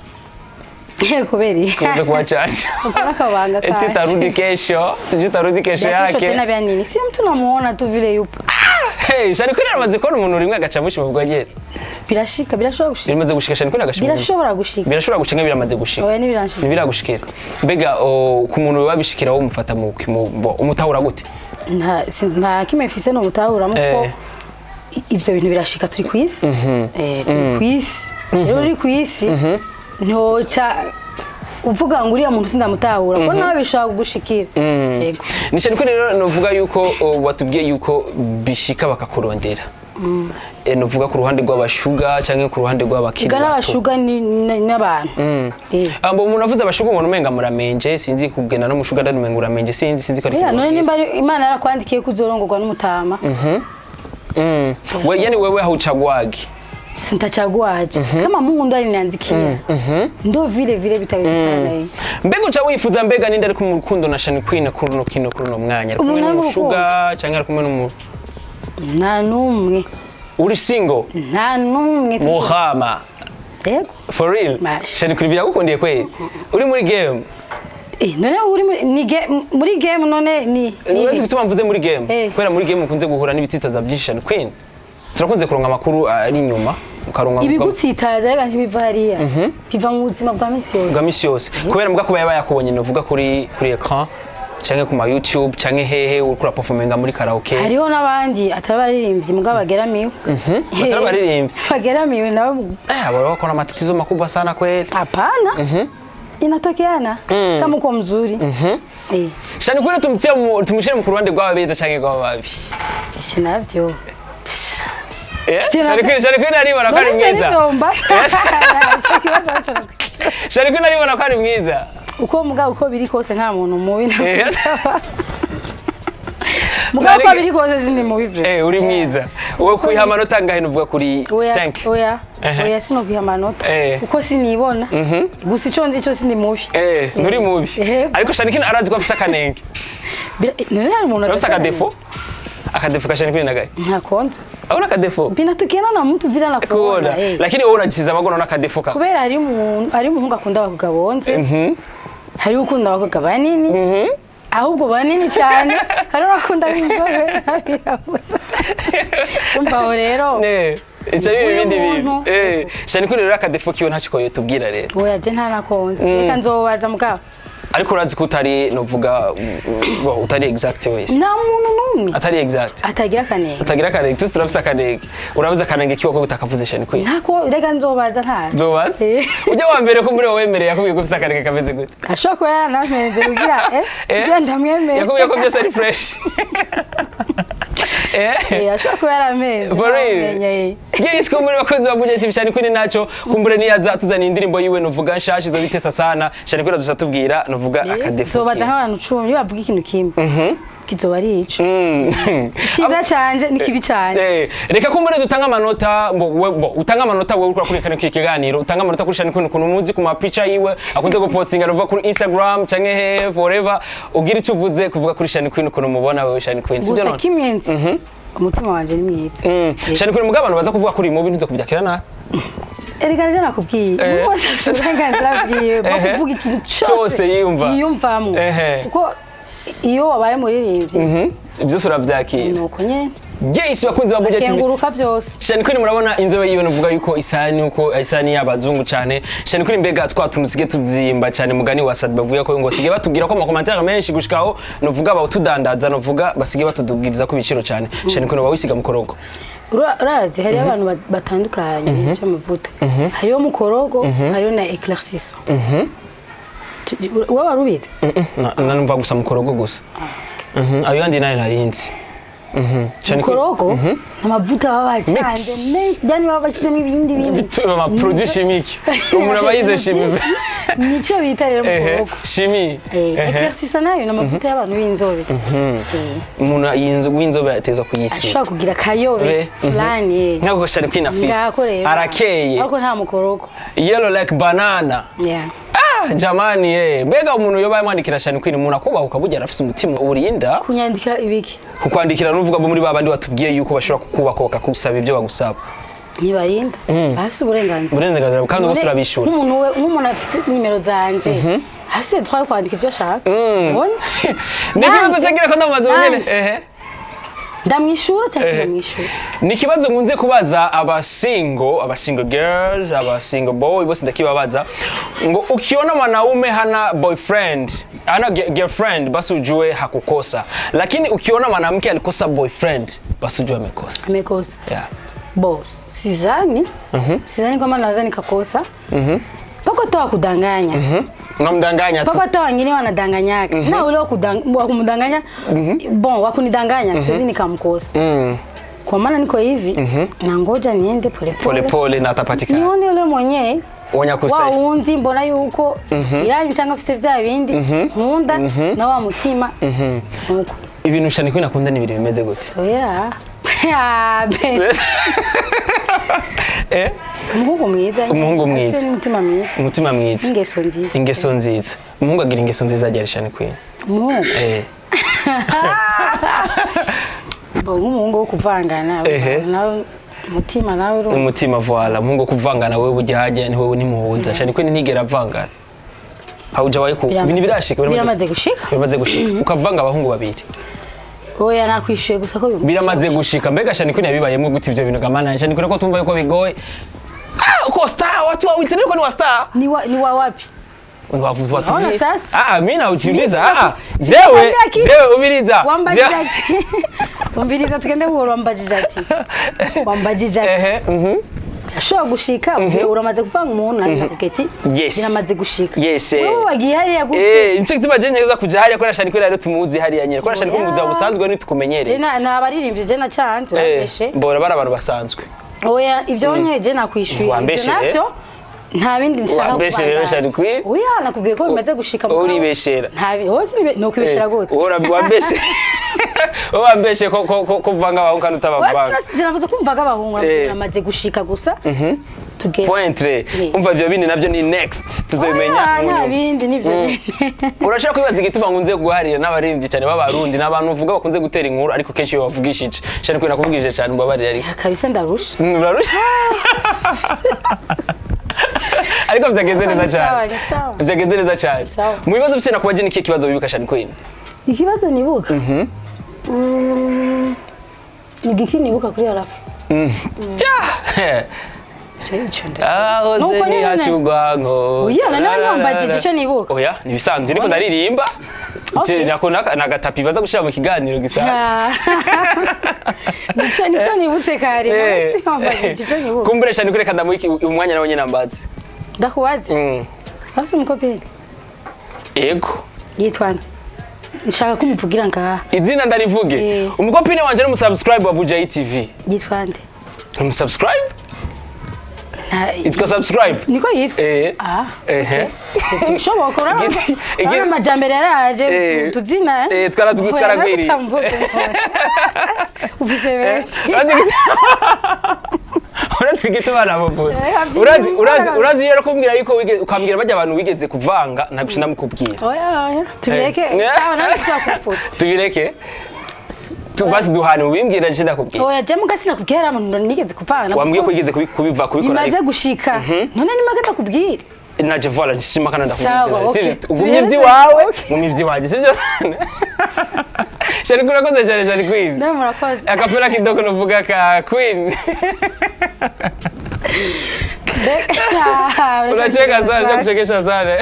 Kubera iki?
Kuze kuba caca.
Ukora akabanga
Eti
kanje.
tarudi kesho, sijui tarudi kesho
Ya kesho
yake.
tena vya nini? Si mtu namuona tu vile yupo.
Hey, Channy Queen aramaze kubona umuntu rimwe agaca amushima ubwo nyene.
Birashika, birashobora gushika.
Biramaze gushika Channy Queen agashima umuntu?
Birashobora gushika.
Birashobora gushika, biramaze gushika?
Oya, ntibirashika.
Ntibiragushikira. Mbega ku muntu biba bishikira, wo umufata mu umutahura gute?
Nta kimwe mfise no mutahuramo ko ivyo bintu birashika, turi ku isi. Turi ku isi. Rero uri ku isi ntoca uvuga ngo uriya muntu sindamutahura, ko nawe bishobora kugushikira. Yego.
Ni Channy Queen rero, novuga yuko watubwiye yuko bishika bakakurondera. Novuga ku ruhande rw'aba sugar canke ku ruhande rw'abakiri
Ega
bato.
n'aba sugar n'abantu.
Ambo umuntu avuze aba sugar, umuntu umenga muramenje, sinzi kugenda no mu sugar daddy umenga uramenje, sinzi ko ari
Oya, none
kimwe.
nimba Imana yarakwandikiye ko uzorongorwa n'umutama,
We yani wewe hauchagwagi.
Sintachaguaje. Kama Mungu ndo aliniandikia. Ndo vile vile bitawezekana.
Mbega uca wifuza, mbega ninde ari mu rukundo na Channy Queen kuri runo kino, kuri uno mwanya, ari kumwe
Umuntu ari mu
n'umu sugar canke ari kumwe n'umu
Nta n'umwe.
Uri single?
Nta n'umwe.
Muhama?
Yego.
For real?
Mash.
Channy Queen, biragukundiye kweli, uri muri game?
None uri muri ni muri game none ni
Uretse gutuma mvuze muri game, kubera muri game ukunze guhura n'ibitsitaza byinshi, Channy Queen. Turakunze kuronka amakuru ari inyuma, ukaronka
Ibigutsitaza reka ntibiva hariya. Biva mu buzima bwa misi yose.
Bwa misi yose, kubera mbwa kuba yaba yakubonye, novuga kuri écran canke ku ma YouTube canke hehe uriko uraperforminga muri karaoke.
Hariho n'abandi atari abaririmbyi mugabo bageramiwe.
Batari abaririmbyi?
Bageramiwe nabo.
Baba bakora matatizo makubwa sana kweli.
Hapana. Inatokeana. Kama uko mzuri.
Channy Queen, tumtie tumushire mu kuruhande rw'ababeza canke rw'ababi?
Ivyo navyo.
Channy Queen, Channy Queen aribona ko ari mwiza.
Ico kibazo baco nakwishyura.
Channy Queen aribona ko ari mwiza.
Uko mugabo uko biri kose nta muntu mubi mugabo uko biri kose sindi mubi vre.
Uri mwiza. Wowe kwiha amanota angahe, nuvuga kuri
Oya.
5?
Oya.
Ehe.
Oya, sinokwiha amanota kuko sinibona, gusa ico nzi cyo sindi mubi.
Nturi mubi.
Yego.
Ariko Channy Queen arazi ko afise akanenge.
None hari umuntu
Urafise
adafise
akadefo? Akadefo ka Channy Queen nagahe?
Ntakonze.
Abona akadefo?
Binatukiana na mtu vile anakuona.
Kuona. Lakini wowe unajisiza amagono n'akadefo ka.
Kubera hari umuntu, hari umuhungu akunda abakobwa bonze, hari ukunda abakobwa banini, ahubwo banini cyane, hari n'abakunda b'inzobe n'abirabura. Umva aho rero.
Ico bibi
Uyu
ibindi bintu.
muntu.
Channy Queen rero akadefo kiwe ntacyo yotubwira rero.
Oya, je nta nakonze, reka nzobaza mugabo.
Ariko urazi ko utari, novuga, bo, utari exact wese.
Nta muntu n'umwe
Atari exact.
atagira akanenge.
Utagira akanenge, twese turafise akanenge. Uravuze akanenge kiwe ko utakavuze, Channy Queen.
Ntako, reka nzobaza nta.
Nzobaza? Ujya wa mbere ko muri wowe wemereye yakubwiye ko ufise akanenge kameze gute?
Ashobora kuba yaranamenze kugira kugira ndamwemere.
Yakubwiye ko byose ari fresh.
Ashobora kuba yarampenze.
For real?
Ntawumenya, eh.
Yes, kumbure bakozi ba Buja TV, Channy Queen naco kumbure niyaza tuzana indirimbo yiwe nuvuga nshasha izo bitesa sana. Channy Queen azoca tubwira nuvuga akadefo
Zobaza
kiwe.
nk'abantu 10 iyo bavuga ikintu kimwe kizoba ari ico cyiza canje n'ikibi canje.
Reka kumbure dutanga amanota bo utanga amanota wewe uriko urakurikirana iki kiganiro, utanga amanota kuri Channy Queen ukuntu muzi ku mapica yiwe akunze gupostinga ruva kuri Instagram canke he forever, ugira icyo uvuze kuvuga kuri Channy Queen ukuntu mubona wewe Channy Queen, sibyo?
Gusa
None
kimwe nzi, umutima wanje ni mwiza.
Channy Queen, mugabo abantu baza kuvuga kuri mubi ntuze kubyakira nabi.
Erega nje nakubwiye, umuntu wese afite uburenganzira bwiwe bwo kuvuga ikintu
Cose
cyose
yiyumva.
yiyumvamwo, kuko iyo wabaye umuririmbyi
Byose uravyakira.
Nuko nyene.
Yes, bakunzi ba Buja TV.
Kenguruka byose.
Channy Queen, murabona inzobe yiwe, nuvuga yuko isani uko isani y'abazungu cyane. Channy Queen, mbega twa tuntu sige tuzimba cyane, mugani wa Sad bavuga ko ngo sige batubwira ko ama commentaire menshi gushikaho nuvuga bawutudandaza, nuvuga basige batudubwiriza ko ibiciro cyane. Channy Queen, wawisiga mukorogo?
Urazi hariyo abantu batandukanye mu by'amavuta, hariyo mukorogo, hariyo na éclaircissant. Wowe wari ubizi?
Numva gusa mukorogo gusa. Ayo yandi nayo narinzi. Channy Queen-
Mukorogo amavuta baba bacanze
Mix.
menshi, yani baba bashyizemo ibindi bintu.
Ama produit chimique, umuntu aba yize chimie.
Nicyo bita rero mukorogo.
Chimie.
Éclaircissant nayo ni amavuta y'abantu b'inzobe.
Umuntu w'inzobe atezwa kuyisiga.
Ashobora kugira akayobe fulani.
Nk'ako Channy Queen afise.
Ngako rero.
Arakeye.
Ariko nta mukorogo.
Yellow like banana.
Yeah.
Ah, jamani ye. Mbega umuntu yoba yamwandikira Channy Queen, umuntu akubahuka burya arafise umutima urinda.
Kunyandikira ibiki?
Kukwandikira nuvuga bo muri babandi watubwiye yuko bashobora kukubaka bakagusaba ibyo bagusaba.
Ntibarinda, bafise uburenganzira.
Uburenganzira, kandi bose urabishura.
Nk'umuntu afise nimero zanje afise droit yo kwandika ivyo ashaka. Ubona?
Ni ikibazo cyagira ko ndamaze nyene.
Nanje. Ndamwishura cyangwa sindamwishura.
Ni ikibazo nkunze kubaza aba single, aba single girls, aba single boy bose ndakibabaza ngo ukiona mwanaume hana boyfriend, hana girlfriend, basi ujue hakukosa, lakini ukiona mwanamke alikosa boyfriend, basi ujue amekosa.
Amekosa.
Yeah.
Bo sidhani kwamba naweza nikakosa pako hata wakudanganya.
Unamdanganya tu.
Pako hata wengine wanadanganyaka na ule wa kumdanganya, bon, wa kunidanganya siwezi nikamkosa. Kwa maana niko hivi, na ngoja niende polepole.
Pole pole na atapatikana.
Nione ule mwenyewe
Wenye
wa
kustahili.
wundi mbona yuko irari cyangwa afise vya bindi nkunda na wa mutima nuko.
Ibintu Channy Queen akunda ni ibintu bimeze gute?
Oya. Ah, be. Umuhungu mwiza.
Umuhungu mwiza.
Afise n'umutima mwiza.
Umutima mwiza.
Ingeso nziza.
Ingeso nziza. Umuhungu agira ingeso nziza agira Channy Queen?
Umuhungu?
Eh.
Bo, nk'umuhungu wo kuvangana nawe umutima nawe urumva.
Umutima, voila, umuhungu wo kuvangana wewe burya hajya ni wewe ntimuhuza. Channy Queen ntigera avangana, haujawahi ku ibintu birashika?
Biramaze gushika.
Biramaze gushika ukavanga abahungu babiri?
Oya, nakwishuye gusa ko
Biramaze gushika. Mbega Channy Queen yabibayemo gute ivyo bintu gamana? Channy Queen, ko tumva yuko bigoye, ah, uko star, watu wa internet ko ni wa star.
Ni wa wapi?
Wavuze
Unaona
watubwiye.
sasa?
Ah, mimi naujiuliza. Ah, jewe
Sikukwambia kitu.
jewe umiriza.
Wambajije ati, umviriza, tugende buhoro. Wambajije ati
Ehe mhm
ashobora gushika, uramaze kuvanga umuntu nanjye nakubwiye ati
Yes.
biramaze gushika.
Yes, eh.
Wewe wagiye hariya gute?
Eh, nico gituma je ntegeza kuja hariya kubera Channy Queen rero tumuzi hariya nyene, kubera Channy Queen mu buzima busanzwe ntitukumenyereye.
Je na abaririmbyi je nacanze wambeshe.
Mbora bari abantu basanzwe.
Oya, ivyo nye je nakwishuye ivyo.
Wambeshe, eh?
Navyo nta bindi nshaka.
Wambeshe rero, Channy Queen.
Oya, nakubwiye ko bimaze gushika mugabo.
Uribeshera.
Nta hose no kwibeshera gute?
Wambeshe, wambeshe ko kuvanga abahungu kandi utabavanga.
Sinavuze ko mvaga abahungu, namaze gushika gusa tugere.
Pointre. Umva, ivyo bindi navyo ni next, tuzobimenya
Oya,
mu
nta
nyuma.
bindi nivyo.
Urashobora kwibaza igituma nkunze guharira n'abaririmbyi cyane b'Abarundi n'abantu uvuga bakunze gutera inkuru, ariko kenshi iyo bavugishije cyane kubera nakuvugishije cyane, umbabarire ariko.
Kabisa ndarusha.
Urarusha, ariko byagenze neza
Ni sawa,
cyane.
ni sawa.
Byagenze neza cyane.
Sawa.
Mu bibazo byose nakubaje, ni ikihe kibazo wibuka, Channy Queen?
Ikibazo nibuka, ni igiki nibuka kuri arafu?
Ja!
Ico
Aho
Nuko
ni
nyene.
hacugwanko.
Oya, none wambajije ico nibuka.
Oya, ni ibisanzwe, niko ndaririmba.
Okay.
Nako nagatapi baza gushira mu kiganiro gisanzwe.
Nico nibutse kare, nawe si wambajije ivyo nibuka.
Kumbure Channy kureka ndamuha umwanya nawe nyene ambaze.
Ndakubaze. Afise umu copine?
Ego.
Yitwa nde? Nshaka ko umuvugira ngaha.
Izina ndarivuge?
Eh.
Umucopine wanje ni umusubscribe wa Buja TV.
Yitwa nde?
Umusubscribe?
Nta-
Yitwa subscribe.
Niko yitwa?
Eh.
Ah.
Ehe.
Bishoboka, urabona.
Urabona
Amajyambere yaraje.
Eh.
Tuzina.
Eh, twaragwiriye.
Ufise benshi.
Urazi igituma namuvuze?
Eh,
Urazi iyo kumbwira yuko ukambwira bajya abantu wigeze kuvanga, ntabwo ndamukubwira.
Oya, oya, tubireke.
Eh.
Sawa, nawe ushobora kupfuta.
Tubireke. Basi duhane ubimbwira, je ndakubwira.
Oya, je muga sinakubwira hari umuntu nigeze kuvanga.
Wambwiye ko wigeze kubiva kubikora.
Bimaze
Ariko
gushika none nimaze ndakubwira.
Naje voilà, nshima kana
Sawa,
ndakubwira.
okay.
Sivyo? Ugumye
Tubihereze.
ivy'iwawe, ngumye ivy'iwanje, sivyo? Shari, urakoze cyane, Shari Queen.
Nawe murakoze.
Akapera kidogo nuvuga ka Queen. Unacheka sana, kuchekesha sana.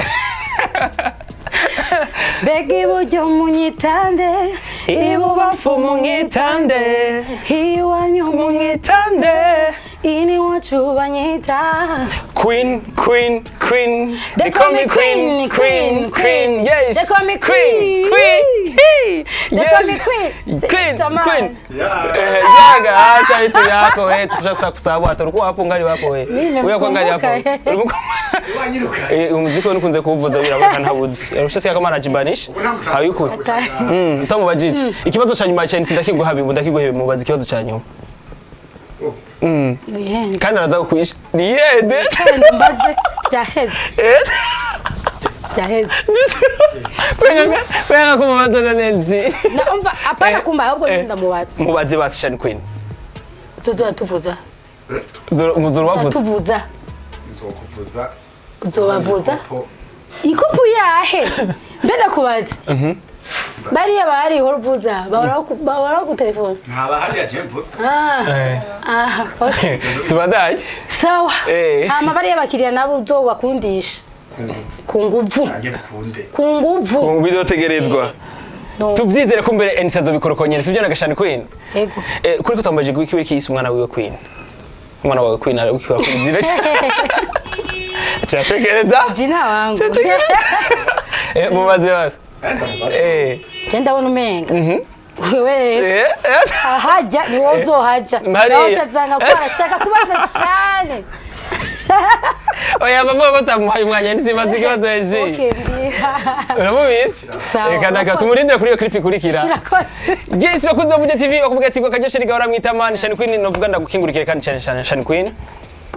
Mbega iburyo munyitande,
Ibubamfu munyitande,
iwanyu
munyitande.
Ini wacu banyita
Queen, Queen, Queen. They call me Queen, Queen, Queen. Yes.
They call me
Queen,
Queen.
Queen. Hey.
They call me Queen.
Queen,
Tamam.
Queen. Eh, Jaga, acha vitu yako wewe, tushasa kusahau hata ulikuwa hapo ngali wapo wewe.
Mimi
Wewe kwa ngali hapo.
nimemkumbuka.
Wanyiruka.
Eh, umuziki wenu kunze kuwuvuza biraboneka ntabuzi. Ushasikia kama anajimbanisha? Hayuko. Utamubajije. Ikibazo cha nyuma cha ndakiguha bibu ndakiguhebe, mubaza ikibazo cha nyuma.
Nihende.
Kandi araza kukwisha. Niyende.
Kandi mbaze byaheze.
Eh.
Byaheze.
Kwenga kumubaza na Nancy.
Naumva apana kumba, ahubwo
Eh.
ndamubaza.
Mubaze basi, Shani Queen.
Tuzoba tuvuza.
Muzuru wavuze.
Tuvuza.
Nzokuvuza.
Uzobavuza ikopu yahe? Mbe ndakubaza, bariya bari uruvuza bahora ku telefone?
Ntaba hariya je mvuze.
Ah.
Eh.
Aha, okay.
Tubandanye.
Sawa.
Eh.
Hama bariya bakiriya nabo uzobakundisha ku nguvu.
Nange bikunde.
Ku nguvu.
Bizotegerezwa.
No.
Tubyizere ko mbere Enisa azobikora uko nyene, sibyo na Shani Queen?
Yego.
Eh, kuri ko twambaje gwiki wiki yise umwana wiwe Queen. Umwana wawe Queen ari ukiwa kuzira. Cyatekereza?
Jina wangu.
Cyatekereza? Eh, mubaze basi. Eh.
Je ndabona umenga wewe
Eh. Eh.
ahajya ni wowe uzohaja.
Mariya.
Nawe utazanga ko arashaka kubaza cyane.
Oya, mama ko tamuhaye umwanya nsibaze ikibazo ezi.
Okay, mbwira.
Uramubizi?
Sawa.
Reka ndaka tumurindire kuri iyo clip ikurikira.
Urakoze.
Yes, bakunzi ba Buja TV, bakubwira ati karyoshe rigahora mwitama. Shani Queen, novuga ndagukingurikire kandi cyane cyane, Shani Queen.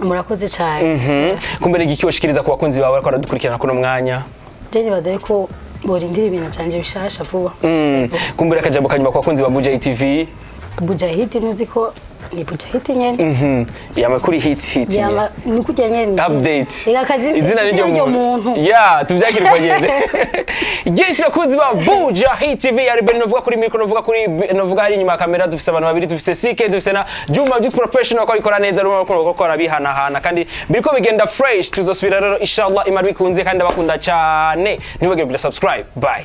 Murakoze cyane.
Kumbere igiki woshikiriza ku bakunzi bawe bariko baradukurikirana kuno mwanya?
Je nibaza yuko borindira ibintu byanje bishasha vuba.
Kumbere akajambo kanyuma ku bakunzi ba Buja TV.
Bujahidi, ntuzi ko ni Bujahidi nyene?
Yama kuri hit hit.
Yama ni kujya nyene.
Update.
Reka kazi.
Izina n'iryo muntu ya tubyakire uko nyene. Yes, bakunzi ba Buja Hit TV, yari Ben novuga kuri micro, novuga kuri novuga hari inyuma ya kamera dufise abantu babiri, dufise CK, dufise na Juma Jux Professional ko arikora neza rumwe ko ko arabihanahana kandi biriko bigenda fresh. Tuzosubira rero inshallah Imana bikunze, kandi abakunda cyane ntibagire kugira subscribe. Bye.